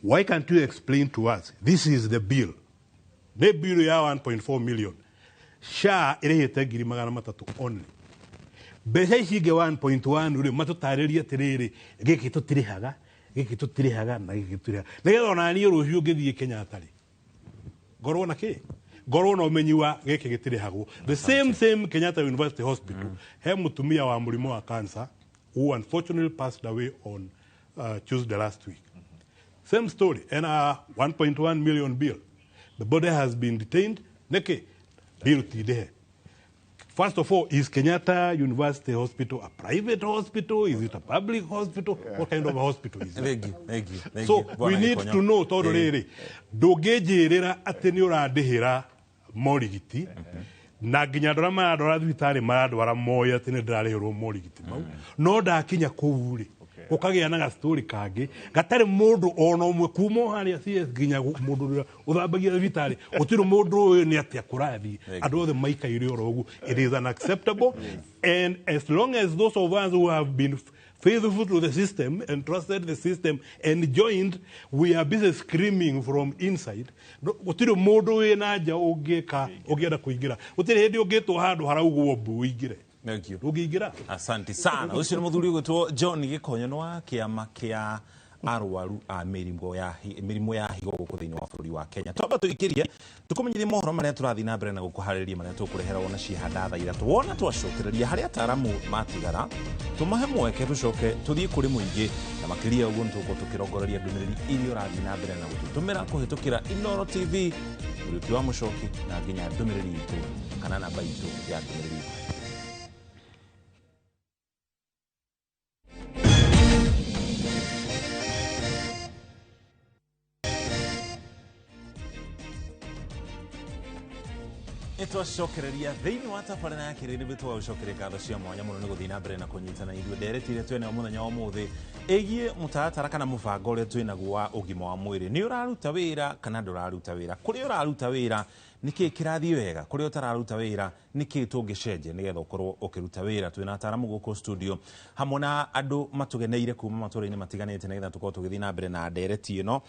why can't you explain to us this is the bill? Nĩ bill ya 1.4 million. SHA ĩrĩhĩte 300,000 only. Mbeca ici ingĩ 1.1 rĩ matũtarĩrie atĩrĩrĩ gĩkĩ tũtirĩhaga gĩkĩ tũtirĩhaga na gĩkĩ tũtirĩhaga nĩgetha ona niĩ rũciũ ngĩthiĩ Kenyatta rĩ ngorwo na kĩ ngorwo na ũmenyi wa gĩkĩ gĩtirĩhagwo. The same Kenyatta University Hospital he mũtumia wa mũrimũ wa cancer who unfortunately passed away on Tuesday last week. Same story, and a 1.1 million bill. The body has been detained. Neke, bill today. First of all, is Kenyatta University Hospital a private hospital? Is it a public hospital? What kind of a hospital is it? Thank you, thank you, thank so you. We need to know, tondũ rĩrĩ, ndũngĩnjĩrĩra atĩ nĩ ũrandĩhĩra morigiti na nginya andũ arĩa marandwara thibitarĩ marandwara moĩ atĩ nĩ ndĩrarĩhĩrwo morigiti mau no ndakinya kũu rĩ gũkagĩa na gastori kangĩ gatarĩ mũndũ ona ũmwe kuma o harĩa CS nginya mũndũ ũrĩa ũthambagia thibitarĩ gũtirĩ mũndũ ũyũ nĩ atĩa kũrathiĩ andũ othe maikaire oro ũguo. It is unacceptable, and as long as those of us who have been faithful to the system and trusted the system and joined, we are busy screaming from inside. Gũtirĩ mũndũ wĩ na nja ũngĩka ũngĩenda kũingĩra gũtirĩ hĩndĩ ũngĩtwo handũ haraugwo mbu ũingĩre. Thank you. Ũngĩingĩra. Asante sana. Ũcio nĩ mũthuri ũgwĩtwo John Gĩkonyo nĩ wa kĩama kĩa arwaru a mĩrimũ ya higo gũkũ thĩinĩ wa bũrũri wa Kenya. Twamba tũikĩrie tũkũmenyithie mohoro marĩa tũrathiĩ na mbere na gũkũharĩria marĩa tũkũrehera wona ciĩhanda thaa ithatũ. Wona twacokereria harĩa ataaramu matigara tũmahe mweke tũcoke tũthiĩ kũrĩ mũingĩ na makĩria ũguo nĩtũgũkorwo tũkĩrongoreria ndũmĩrĩri iria ũrathiĩ na mbere na gũtũtũmĩra kũhĩtũkĩra Inooro TV Mũriũki wa Mũcoki na nginya ndũmĩrĩri itũ kana namba itũ ya ndũmĩrĩri. Nĩtwacokereria thĩinĩ wa tabarĩra ya kĩrĩrĩ tũgagũcokeria ngatho cia mwanya mũno nĩ gũthiĩ na mbere na kũnyitana ithuĩ ndereti ĩrĩa twĩnayo mũthenya wa ũmũthĩ ĩgiĩ mũtaratara kana mũbango ũrĩa twĩnaguo wa ũgima wa mwĩrĩ nĩ ũraruta wĩra kana ndũraruta wĩra kũrĩa ũraruta wĩra nĩkĩĩ kĩrathiĩ wega kũrĩa ũtararuta wĩra nĩkĩĩ tũngĩcenjia nĩgetha ũkorwo ũkĩruta wĩra. Twĩna ataaramu gũkũ studio hamwe na andũ matũgeneire kuma matũũra-inĩ matiganĩte nĩgetha tũkorwo tũgĩthiĩ na mbere na ndereti ĩno.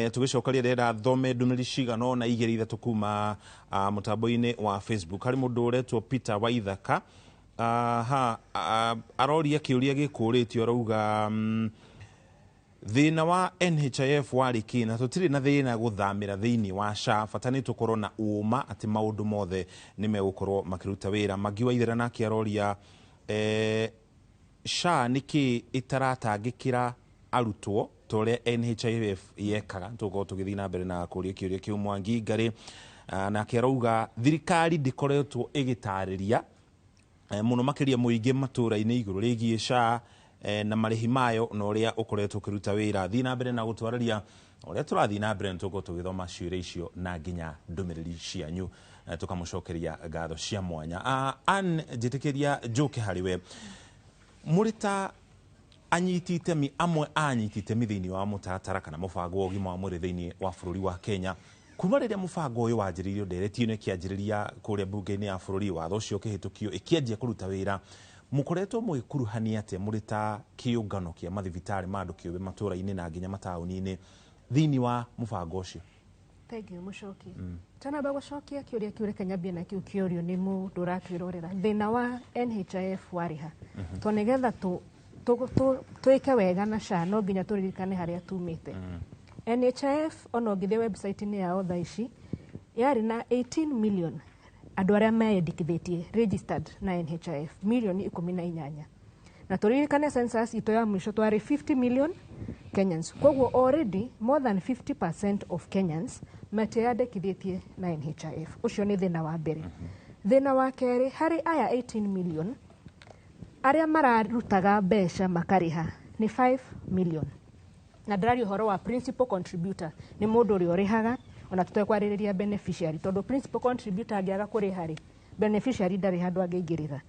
Tũgĩcokeria ndĩrenda thome ndũmĩrĩri cigana ũna igĩrĩ ithatũ kuma mũtambo-inĩ wa Facebook. Harĩ mũndũ ũretwo Peter Waithaka aroria kĩũria gĩkũrĩtio arauga thĩna wa NHIF warĩ kĩ na tũtirĩ na thĩna gũthamĩra thĩinĩ wa SHA bata nĩ tũkorwo na ũma atĩ maũndũ mothe nĩ megũkorwo makĩruta wĩra. Magi Waithera nake aroria SHA nĩkĩ ĩtaratangĩkĩra arutwo ta ũrĩa NHIF yekaga. Tũgũkorwo tũgĩthiĩ na mbere na kũria kĩũria kĩu. Mwangi Ngarĩ nake arauga thirikari ndĩkoretwo ĩgĩtarĩria mũno makĩria mũingĩ matũũra-inĩ igũrũ rĩgiĩ SHA na marĩhi mayo na ũrĩa ũkoretwo ũkĩruta wĩra. Thiĩ na mbere na gũtwarĩria ũrĩa tũrathiĩ na mbere, nĩ tũgũkorwo tũgĩthoma ciũria icio na nginya ndũmĩrĩri cianyu, tũkamũcokeria ngatho cia mwanya. Ann, njĩtĩkĩria njũke harĩ we. Mũrĩ ta anyiti itemi, amwe a anyiti itemi thĩinĩ wa mũtaratara kana mũbango wa ũgima wa mwĩrĩ thĩinĩ wa bũrũri wa Kenya, kuma rĩrĩa mũbango ũyũ wanjĩrĩirio, ndereti ĩno ĩkĩanjĩrĩria kũrĩa mbunge-inĩ ya bũrũri, watho ũcio ũkĩhĩtũkio, ĩkĩanjia kũruta wĩra, mũkoretwo mũgĩkuruhania atĩa mũrĩ ta kĩũngano kĩa mathibitarĩ ma andũ kĩũmbe matũra-inĩ na nginya mataũni-inĩ thĩinĩ wa mũbango ũcio? Thank you, Mũcoki. Tanamba gũcokia kĩũria kĩu, reke nyambie na kĩu kĩũrio nĩ mũndũ ũratwĩrorera. Thĩna wa NHIF warĩ ha? To nĩgetha twĩke wega na SHA, no nginya tũririkane harĩa tumĩte. NHIF, ona ũngĩthiĩ website-inĩ yao thaa ici, yarĩ na 18 million andũ arĩa meyandĩkithĩtie, registered na NHIF, milioni 18. Na tũririkane census itũ ya mũico twarĩ 50 million Kenyans. Koguo already more than 50% of Kenyans matiandĩkithĩtie na NHIF. Ũcio nĩ thĩna wa mbere. Thĩna wa kerĩ, harĩ aya 18 million, arĩa mararutaga mbeca makarĩha nĩ 5 million. Na ndĩraria ũhoro wa principal contributor, nĩ mũndũ ũrĩa ũrĩhaga, ona tũtekwarĩrĩria beneficiary, tondũ principal contributor angĩaga kũrĩha rĩ, beneficiary ndarĩ handũ angĩingĩrĩra.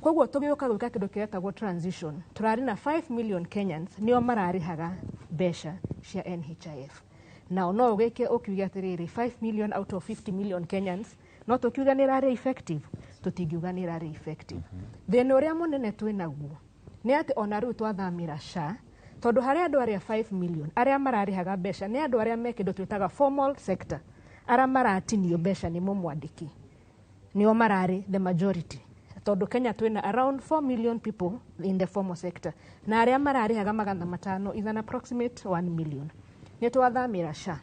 Koguo tũgĩũka gwĩka kĩndũ kĩretagwo transition, tũrarĩ na 5 million Kenyans nĩo mararĩhaga mbeca cia NHIF. Nao no ũgĩke ũkiuge atĩrĩrĩ, 5 million out of 50 million Kenyans, no tũkiuga nĩ ĩrarĩ effective? Tũtingiuga nĩ ĩrarĩ effective. Thĩna ũrĩa mũnene twĩ naguo nĩ atĩ ona rĩu twathamĩra SHA, tondũ harĩ andũ arĩa 5 million arĩa mararĩhaga mbeca nĩ andũ arĩa me kĩndũ twĩtaga formal sector, arĩa maratinio mbeca nĩ mũmwandĩki, nĩo mararĩ the majority, tondũ Kenya twĩna around 4 million people in the formal sector, na arĩa mararĩhaga 500 is an approximate 1 million. Nĩ twathamĩra SHA,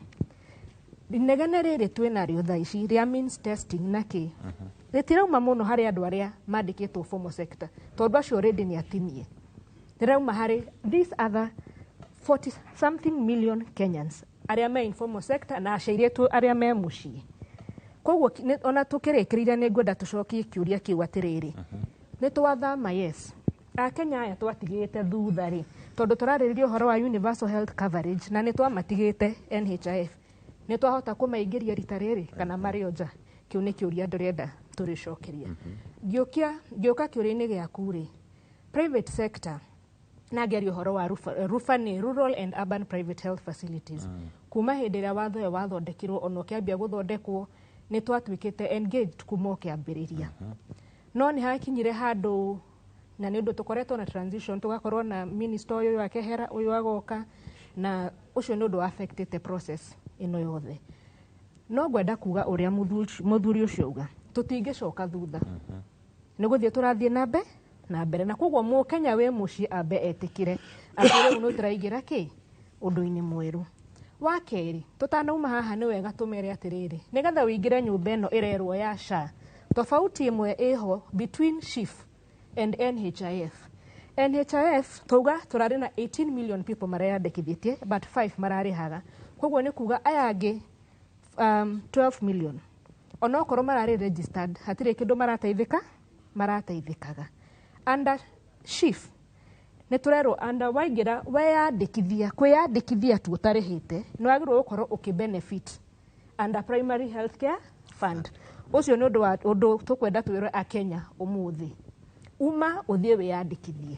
inegene rĩrĩ twĩnarĩo thaa ici rĩa means testing na kĩ rĩtirauma mũno harĩ andũ arĩa mandĩkĩtwo formal sector, tondũ acio already nĩ atinie. Rĩrauma harĩ these other 40 something million Kenyans arĩa me informal sector na aciarĩtwo arĩa me mũciĩ. Koguo ona tũkĩrĩkĩrĩria, nĩ ngwenda tũcokie kĩũria kĩu atĩrĩrĩ, nĩ twathama, yes, Akenya aya twatigĩte thutha rĩ, tondũ tũrarĩrĩria ũhoro wa universal health coverage na nĩ twamatigĩte NHIF, nĩ twahota kũmaingĩria rita rĩrĩ kana marĩ o nja? Kĩu nĩ kĩũria ndĩrenda tũrĩcokeria. Ngĩũkia ngĩũka kĩũria-inĩ gĩaku rĩ, private sector, na ngĩaria ũhoro wa RUPHA. RUPHA nĩ Rural and Urban Private Health Facilities. Kuma hĩndĩ ĩrĩa watho ũyũ wathondekirwo, ona ũkĩambia gũthondekwo, nĩ twatuĩkĩte engaged kuma ũkĩambĩrĩria, no nĩ hakinyire handũ, na nĩ ũndũ tũkoretwo na transition, tũgakorwo na minister ũyũ akehera, ũyũ agoka, na ũcio nĩ ũndũ wa affectĩte process ĩno yothe. No ngwenda kuga ũrĩa mũthuri ũcio auga, tũtingĩcoka thutha, nĩ gũthiĩ tũrathiĩ na mbe na mbere, na koguo mũkenya wĩ mũciĩ ambe etĩkĩre atĩ rĩu nĩ tũraingĩra kĩ ũndũ-inĩ mwerũ. Wa kerĩ, tũtanauma haha, nĩ wega tũmere atĩrĩrĩ, nĩgetha ũingĩre nyũmba ĩno ĩrerwo ya SHA, tofauti ĩmwe ĩho between SHIF and NHIF. NHIF tauga tũrarĩ na 18 million people mareyandĩkithĩtie, but 5 mararĩhaga. Koguo nĩ kuga aya angĩ 12 million, onokorwo mararĩ registered, hatirĩ kĩndũ marateithĩkaga. Under SHIF nĩ tũrerwo under waingĩra weyandĩkithia, kwĩyandĩkithia tu ũtarĩhĩte, nĩ wagĩrĩirwo gũkorwo ũkĩ benefit under Primary Health Care Fund. Ũcio nĩ ũndũ wa ũndũ tũkwenda twĩre Akenya ũmũthĩ, uma ũthiĩ wĩyandĩkithie.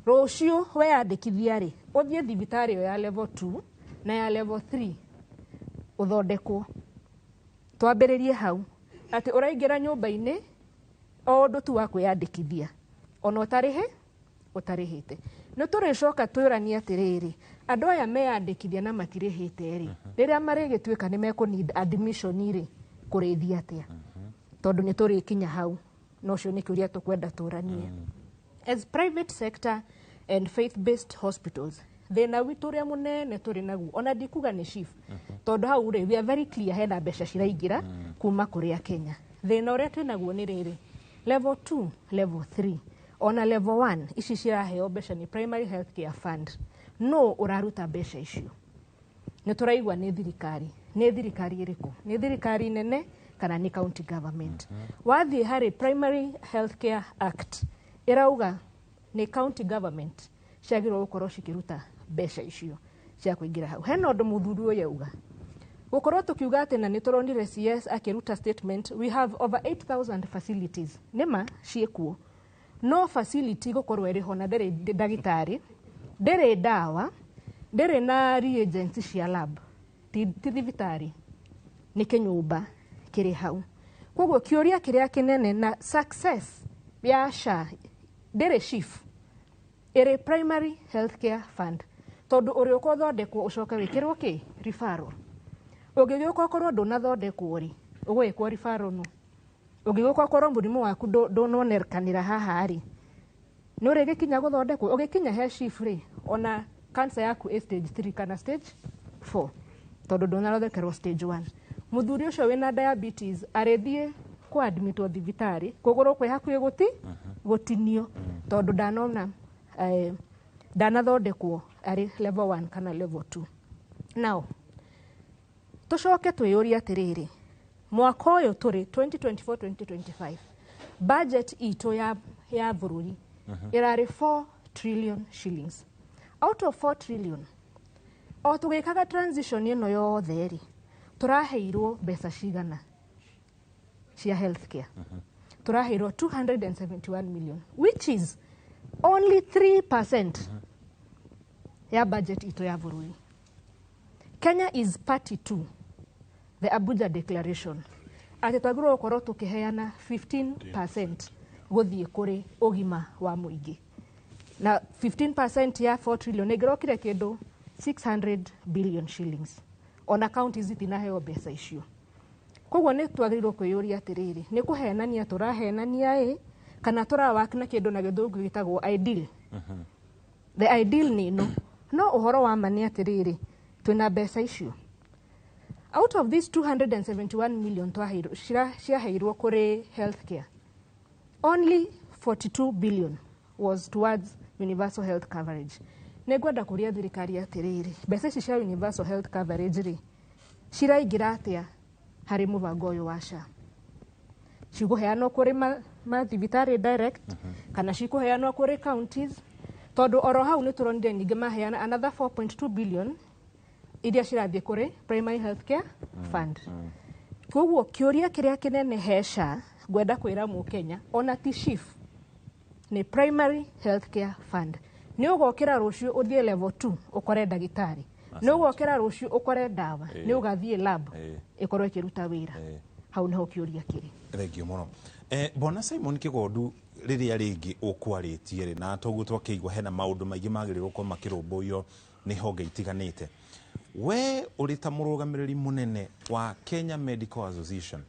Rũciũ weyandĩkithia rĩ, ũthiĩ thibitarĩ ĩyo ya level 2 na ya level 3 ũthondekwo. Twambĩrĩrie hau atĩ ũraingĩra nyũmba-inĩ o ũndũ tu wa kwĩyandĩkithia, ona ũtarĩhĩte. Nĩ tũrĩcoka twĩranie atĩrĩrĩ, andũ aya meyandĩkithia na matirĩhĩte rĩ, rĩrĩa marĩgĩtuĩka nĩ mekũ need admission rĩ, kũrĩthiĩ atĩa? Tondũ nĩ tũrĩkinya hau, na ũcio nĩ kĩũria tũkwenda tũranie. As private sector and faith based hospitals, thĩna witũ ũrĩa mũnene tũrĩ naguo, ona ndikuga nĩ SHIF, tondũ hau rĩ, we are very clear, hena mbeca ciraingĩra kuma kũrĩa Kenya. Thĩna ũrĩa twĩ naguo nĩ rĩrĩ, level 2, level 3, ona level 1 ici ciraheo mbeca nĩ Primary Health Care Fund, no ũraruta mbeca icio nĩ tũraigua nĩ thirikari. Nĩ thirikari ĩrĩkũ? Nĩ thirikari nene kana nĩ county government? Wathiĩ harĩ Primary Health Care Act, ĩrauga Nĩ county government ciagĩrĩirwo gũkorwo cikĩruta mbeca icio cia kũingĩra hau. Hena ũndũ mũthuri ũyũ auga, gũkorwo tũkiuga atĩ, na nĩ tũronire CS akĩruta statement, we have over 8000 facilities. Nĩma ciĩkuo, no facility gũkorwo ĩrĩ ho na ndĩrĩ ndagĩtarĩ, ndĩrĩ ndawa, ndĩrĩ na reagents cia lab, ti thibitarĩ, nĩ kĩnyũmba kĩrĩ hau. Koguo kĩũria kĩrĩa kĩnene na success ya SHA ndĩrĩ SHIF, ĩrĩ Primary Healthcare Fund, tondũ ũrĩũka ũthondekwo, ũcoke wĩkĩrwo kĩ referral. Ũngĩgĩũka ũkorwo ndũnathondekwo rĩ, ũgwĩkwo referral? No ũngĩgĩũka ũkorwo mũrimũ waku ndũnonekanĩra haha rĩ, nĩ ũrĩgĩkinya gũthondekwo? Ũgĩkinya he SHIF rĩ, ona cancer yaku ĩ stage 3 kana stage 4, tondũ ndũnathondekerwo stage 1. Mũthuri ũcio wĩna diabetes arĩthiĩ kũadmitwo thibitarĩ, kũgũrũ kwĩ hakuhĩ gũtinio, tondũ ndanona ndanathondekwo arĩ level 1 kana level 2. Now tũcoke twĩyũrie atĩrĩrĩ, mwaka ũyũ tũrĩ 2024-2025, budget itũ ya bũrũri ĩrarĩ 4 trillion shillings. Out of 4 trillion, o tũgĩkaga transition ĩno yothe rĩ, tũraheirwo mbeca cigana cia healthcare? Tũraheirwo 271 million, which is only 3% ya budget itũ ya bũrũri. Kenya is party to the Abuja Declaration atĩ twagĩrĩirwo gũkorwo tũkĩheana 15% gũthiĩ kũrĩ ũgima wa mũingĩ, na 15% ya 4 trillion ĩngĩrokire kĩndũ 600 billion shillings. Ona counties itinaheo mbeca icio. Koguo nĩ twagĩrĩirwo kwĩyũria atĩrĩrĩ, nĩ kũhenania tũrahenania ĩ, kana tũrawak na kĩndũ na gĩthũngũ gĩtagwo ideal? The ideal nĩ ĩno, no ũhoro wa ma nĩ atĩrĩrĩ, twĩna mbeca icio? Out of these 271 million twaheirwo, ciaheirwo kũrĩ healthcare, only 42 billion was towards universal health coverage. Nĩ ngwenda kũria thirikari atĩrĩrĩ, mbeca ici cia universal health coverage rĩ, ciraingĩra atĩa harĩ mũbango ũyũ wa SHA? Cigũheanwo kũrĩ mathibitarĩ direct, kana cikũheanwo kũrĩ counties? Tondũ oro hau nĩ tũronire ningĩ maheana another 4.2 billion iria cirathiĩ kũrĩ Primary Health Care Fund. Koguo kĩũria kĩrĩa kĩnene he SHA, ngwenda kwĩra mũkenya, ona ti SHIF, nĩ Primary Health Care Fund. Nĩ ũgokĩra rũciũ ũthiĩ level 2 ũkore ndagĩtarĩ, nĩ ũgokĩra rũciũ ũkore ndawa, nĩ ũgathiĩ lab ĩkorwo ĩkĩruta wĩra? Hau nĩho kĩũria kĩrĩ. Thengio mũno, bwana Simon Kigondu. Rĩrĩa rĩngĩ ũkwarĩtie rĩ, na toguo twakĩigua hena maũndũ maingĩ magĩrĩirwo gũkorwo makĩrũmbũiyo nĩ honge itiganĩte, we ũrĩ ta mũrũgamĩrĩri mũnene wa Kenya Medical Association,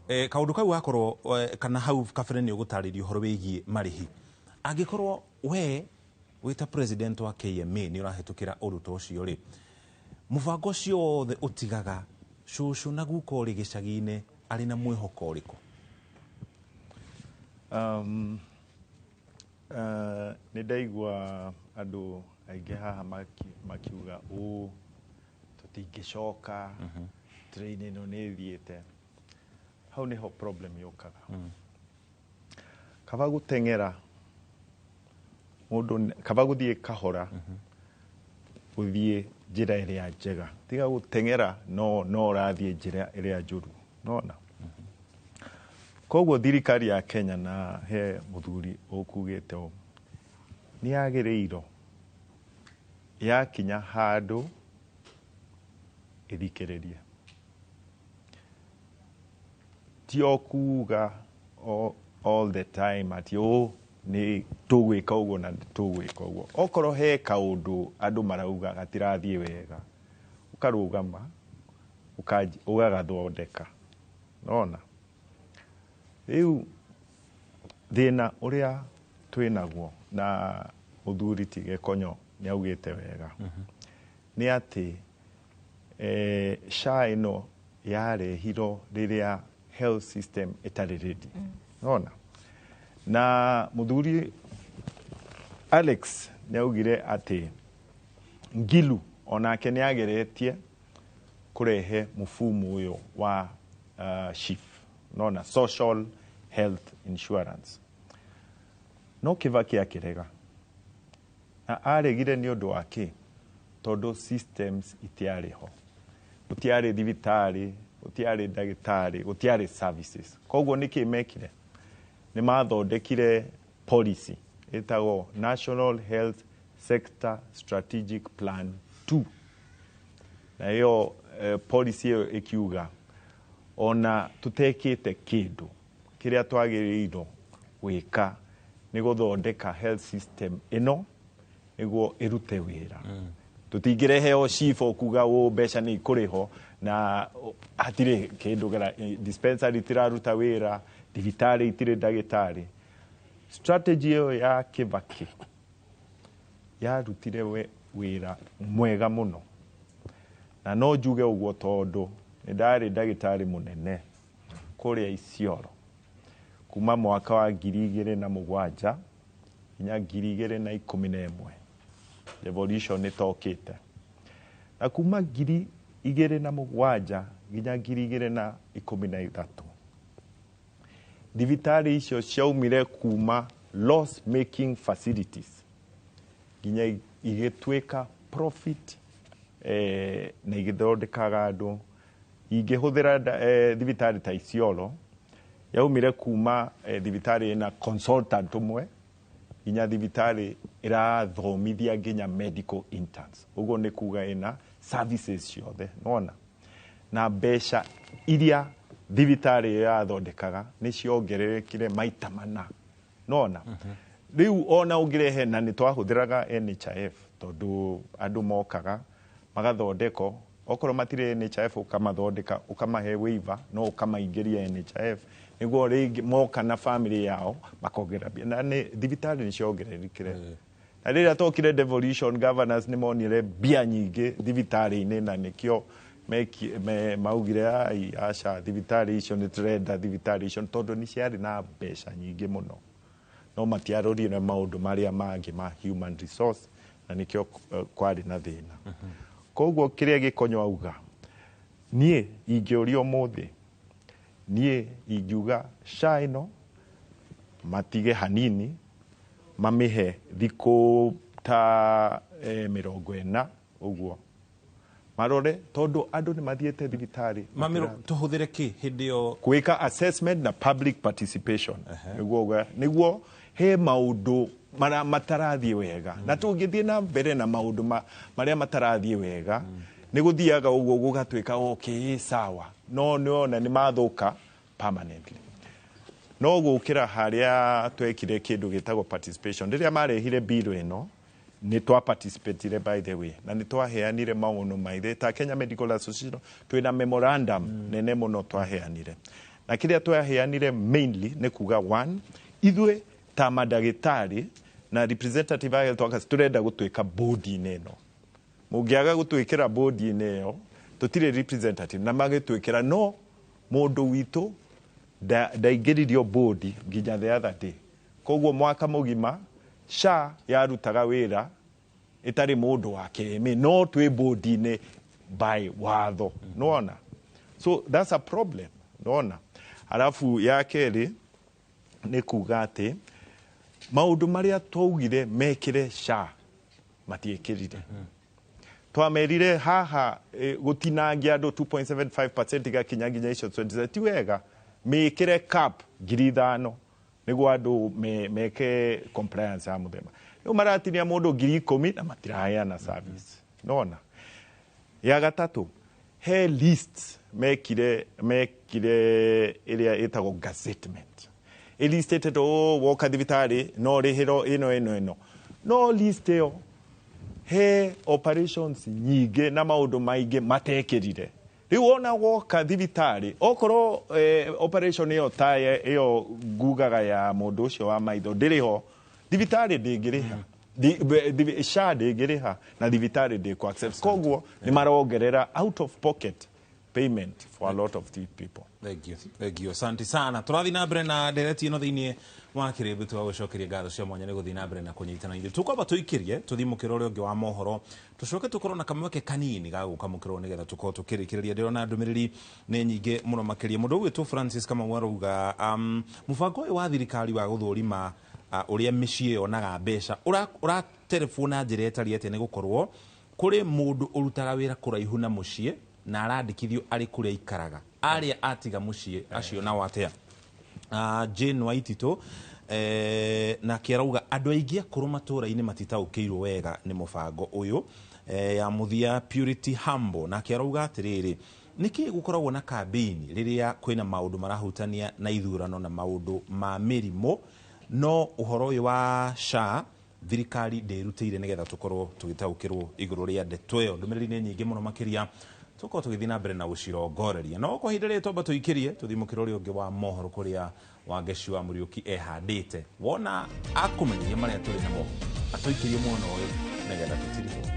kaũndũ kau gakorwo kana hau kabere nĩ ũgũtarĩria ũhoro wĩgiĩ marĩhi, angĩkorwo we wĩ ta president wa KMA nĩ ũrahĩtũkĩra ũndũ ta ũcio rĩ, mũbango ũcio wothe ũtigaga cũcũ na guka ũrĩ gĩcagi-inĩ arĩ na mwĩhoko ũrĩkũ? Nĩ ndaigua andũ aingĩ haha makiuga ũũ, tũtingĩcoka, train ĩno nĩ ĩthiĩte. Hau nĩho problem yũkaga. Kaba gũteng'era mũndũ, kaba gũthiĩ kahora, ũthiĩ njĩra ĩrĩa njega, tiga gũteng'era no ũrathiĩ njĩra ĩrĩa njũru, nona. Koguo thirikari ya Kenya, na he mũthuri ũkugĩte ũũ, nĩ yagĩrĩirwo yakinya handũ ĩthikĩrĩrie, ti o kuga all the time atĩ ũ nĩ tũgwĩka ũguo na tũgwĩka ũguo. Okorwo he kaũndũ andũ marauga gatirathiĩ wega, ũkarũgama ũgagathondeka, nona. Rĩu thĩna ũrĩa twĩnaguo, na mũthuri ti Gĩkonyo nĩ augĩte wega, nĩ atĩ SHA ĩno yarehirwo rĩrĩa health system ĩtarĩ ready, nona. Na mũthuri Alex nĩ augire atĩ Ngilu onake nĩ ageretie kũrehe mũfumo ũyũ wa SHIF, nona, social health insurance. No Kibaki akĩrega, na aregire nĩ ũndũ wa kĩ? Tondũ systems itiarĩ ho, gũtiarĩ thibitarĩ, gũtiarĩ ndagĩtarĩ, gũtiarĩ services. Koguo nĩkĩ mekire? Nĩ mathondekire policy ĩtagwo National Health Sector Strategic Plan 2, na ĩyo policy ĩyo ĩkiuga ona tũtekĩte kĩndũ, kĩrĩa twagĩrĩirwo gwĩka nĩ gũthondeka health system ĩno nĩguo ĩrute wĩra. Tũtingĩrehe o SHIF o kuga ũ mbeca nĩ ikũrĩho na hatirĩ kĩndũ dispensary itiraruta wĩra, thibitarĩ itirĩ ndagĩtarĩ. Strategy ĩyo ya Kibaki yarutire wĩra mwega mũno, na no njuge ũguo tondũ nĩ ndarĩ ndagĩtarĩ mũnene kũrĩa Isiolo kuma mwaka wa 2007 nginya 2011, devolution ĩtokĩte, na kuma 2007 nginya 2013 thibitarĩ icio ciaumire kuma loss making facilities nginya igĩtuĩka profit, na igĩthondekaga andũ. Ingĩhũthĩra thibitarĩ ta Isiolo, yaumire kuma thibitarĩ ĩna consultant ũmwe nginya thibitarĩ ĩrathomithia nginya medical interns. Ũguo nĩ kuga ĩna services ciothe nona, na mbeca iria thibitarĩ ĩyo yathondekaga nĩ ciongererekire maita mana nona. Rĩu ona ũngĩrehe, na nĩ twahũthĩraga NHIF tondũ andũ mokaga magathondekwo, okorwo matirĩ NHIF ũkamathondeka, ũkamahe waiver, no ũkamaingĩria NHIF nĩguo rĩngĩ moka na family yao makongerera mbia, na nĩ thibitarĩ nĩ ciongererekire. Na rĩrĩa twokire devolution, governors nĩ monire mbia nyingĩ thibitarĩ-inĩ, na nĩkĩo maugire, "Ai aca, thibitarĩ icio nĩ tũrenda thibitarĩ icio," tondũ nĩ ciarĩ na mbeca nyingĩ mũno, no matiarorire maũndũ marĩa mangĩ ma human resource, na nĩkĩo kwarĩ na thĩna. Koguo kĩrĩa Gĩkonyo auga, niĩ ingĩũria ũmũthĩ, niĩ ingiuga SHA ĩno matige hanini, mamĩhe thikũ ta 40 ũguo, marore, tondũ andũ nĩ mathiĩte thibitarĩ. Mamĩro tũhũthĩre kĩ hĩndĩ ĩyo? Gwĩka assessment na public participation nĩguo he maũndũ mara matarathiĩ wega, na tũngĩthiĩ na mbere na maũndũ marĩa matarathiĩ wega, nĩ gũthiaga ũguo gũgatuĩka okay sawa, no nĩwona nĩ mathũka permanently. No gũkĩra harĩa twekire kĩndũ gĩtagwo participation, rĩrĩa marehire bill ĩno, nĩ twa participatire by the way, na nĩ twaheanire maũndũ maithe ta Kenya Medical Association, twĩna memorandum nene mũno twaheanire, na kĩrĩa twaheanire mainly nĩ kuga, one, ithuĩ ta mandagĩtarĩ na representative a health workers tũrenda gũtuĩka board-inĩ ĩno. Mũngĩaga gũtwĩkĩra board-inĩ ĩyo, tũtirĩ representative. Na magĩtwĩkĩra, no mũndũ witũ ndaingĩririo board nginya the other day. Koguo mwaka mũgima SHA yarutaga wĩra ĩtarĩ mũndũ wa KMA, no twĩ board-inĩ by watho, nĩwona? So that's a problem, nĩwona? Arabu ya kerĩ nĩ kuga atĩ maũndũ marĩa twaugire mekĩre SHA matiĩkĩrire. Twamerire haha gũtinangia andũ 2.75% igakinya nginya icio 27 ti wega, mĩkĩre cap 5,000 nĩguo andũ meke compliance ya mũthemba. Rĩu maratinia mũndũ 10,000 na matiraheana service, nona? Ya gatatũ, he list mekire ĩrĩa ĩtagwo gazettement, ĩlistĩte o woka thibitarĩ no rĩhĩro ĩno ĩno ĩno, no list ĩyo he operations nyingĩ na maũndũ maingĩ matekĩrire. Rĩu ona woka thibitarĩ, okorwo operation ĩyo ta ĩyo ngugaga ya mũndũ ũcio wa maitho ndĩrĩ ho, thibitarĩ ndĩngĩrĩha, SHA ndĩngĩrĩha na thibitarĩ ndĩkũ accept. Koguo nĩ marongerera out of pocket payment for a lot of the people. Thank you. Thank you. Asante sana. Tũrathiĩ na mbere na ndereti ĩno thĩinĩ wa kĩrĩmbĩ. Tũgagũcokeria ngatho cia mwanya nĩ gũthiĩ na mbere na kũnyitana ithuĩ. Tũkwamba tũikĩrie tũthiĩ mũkĩro ũrĩa ũngĩ wa mohoro, tũcoke tũkorwo na kamweke kanini ga gũka mũkĩro nĩgetha tũkorwo tũkĩrĩkĩrĩria. Ndĩrona ndũmĩrĩri nĩ nyingĩ mũno makĩria. Mũndũ ũgwĩtwo Francis Kamau arauga mũbango ũyũ wa thirikari wa gũthũrima Ũrĩa mĩciĩ yonaga mbeca ũraterebwo na njĩra ĩtariĩ atĩa? Nĩ gũkorwo kũrĩ mũndũ ũrutaga wĩra kũraihu na mũciĩ na arandĩkithio arĩ kũrĩa aikaraga, arĩa atiga mũciĩ acio nao atĩa? Jane Waititũ nake arauga andũ aingĩ akũrũ matũũra-inĩ matitaũkĩirwo wega nĩ mũbango ũyũ. Ya mũthia, Purity Humble nake arauga atĩrĩrĩ, nĩkĩ gũkoragwo na kambĩini rĩrĩa kwĩna maũndũ marahutania na ithurano na maũndũ ma mĩrimũ, no ũhoro ũyũ wa SHA thirikari ndĩrutĩire nĩgetha tũkorwo tũgĩtaũkĩrwo igũrũ rĩa ndeto ĩyo? Ndũmĩrĩri nĩ nyingĩ mũno makĩria, tũkorwo tũgĩthiĩ na mbere na gũcirongoreria, no kwa ihinda rĩrĩ twamba tũikĩrie tũthiĩ mũkĩra ũrĩa ũngĩ wa mohoro kũrĩa Wangeci wa Mũriũki ehandĩte wona akũmenyeria marĩa tũrĩ namo, atũikĩrie mwena ũyũ nĩgetha tũtirihwo.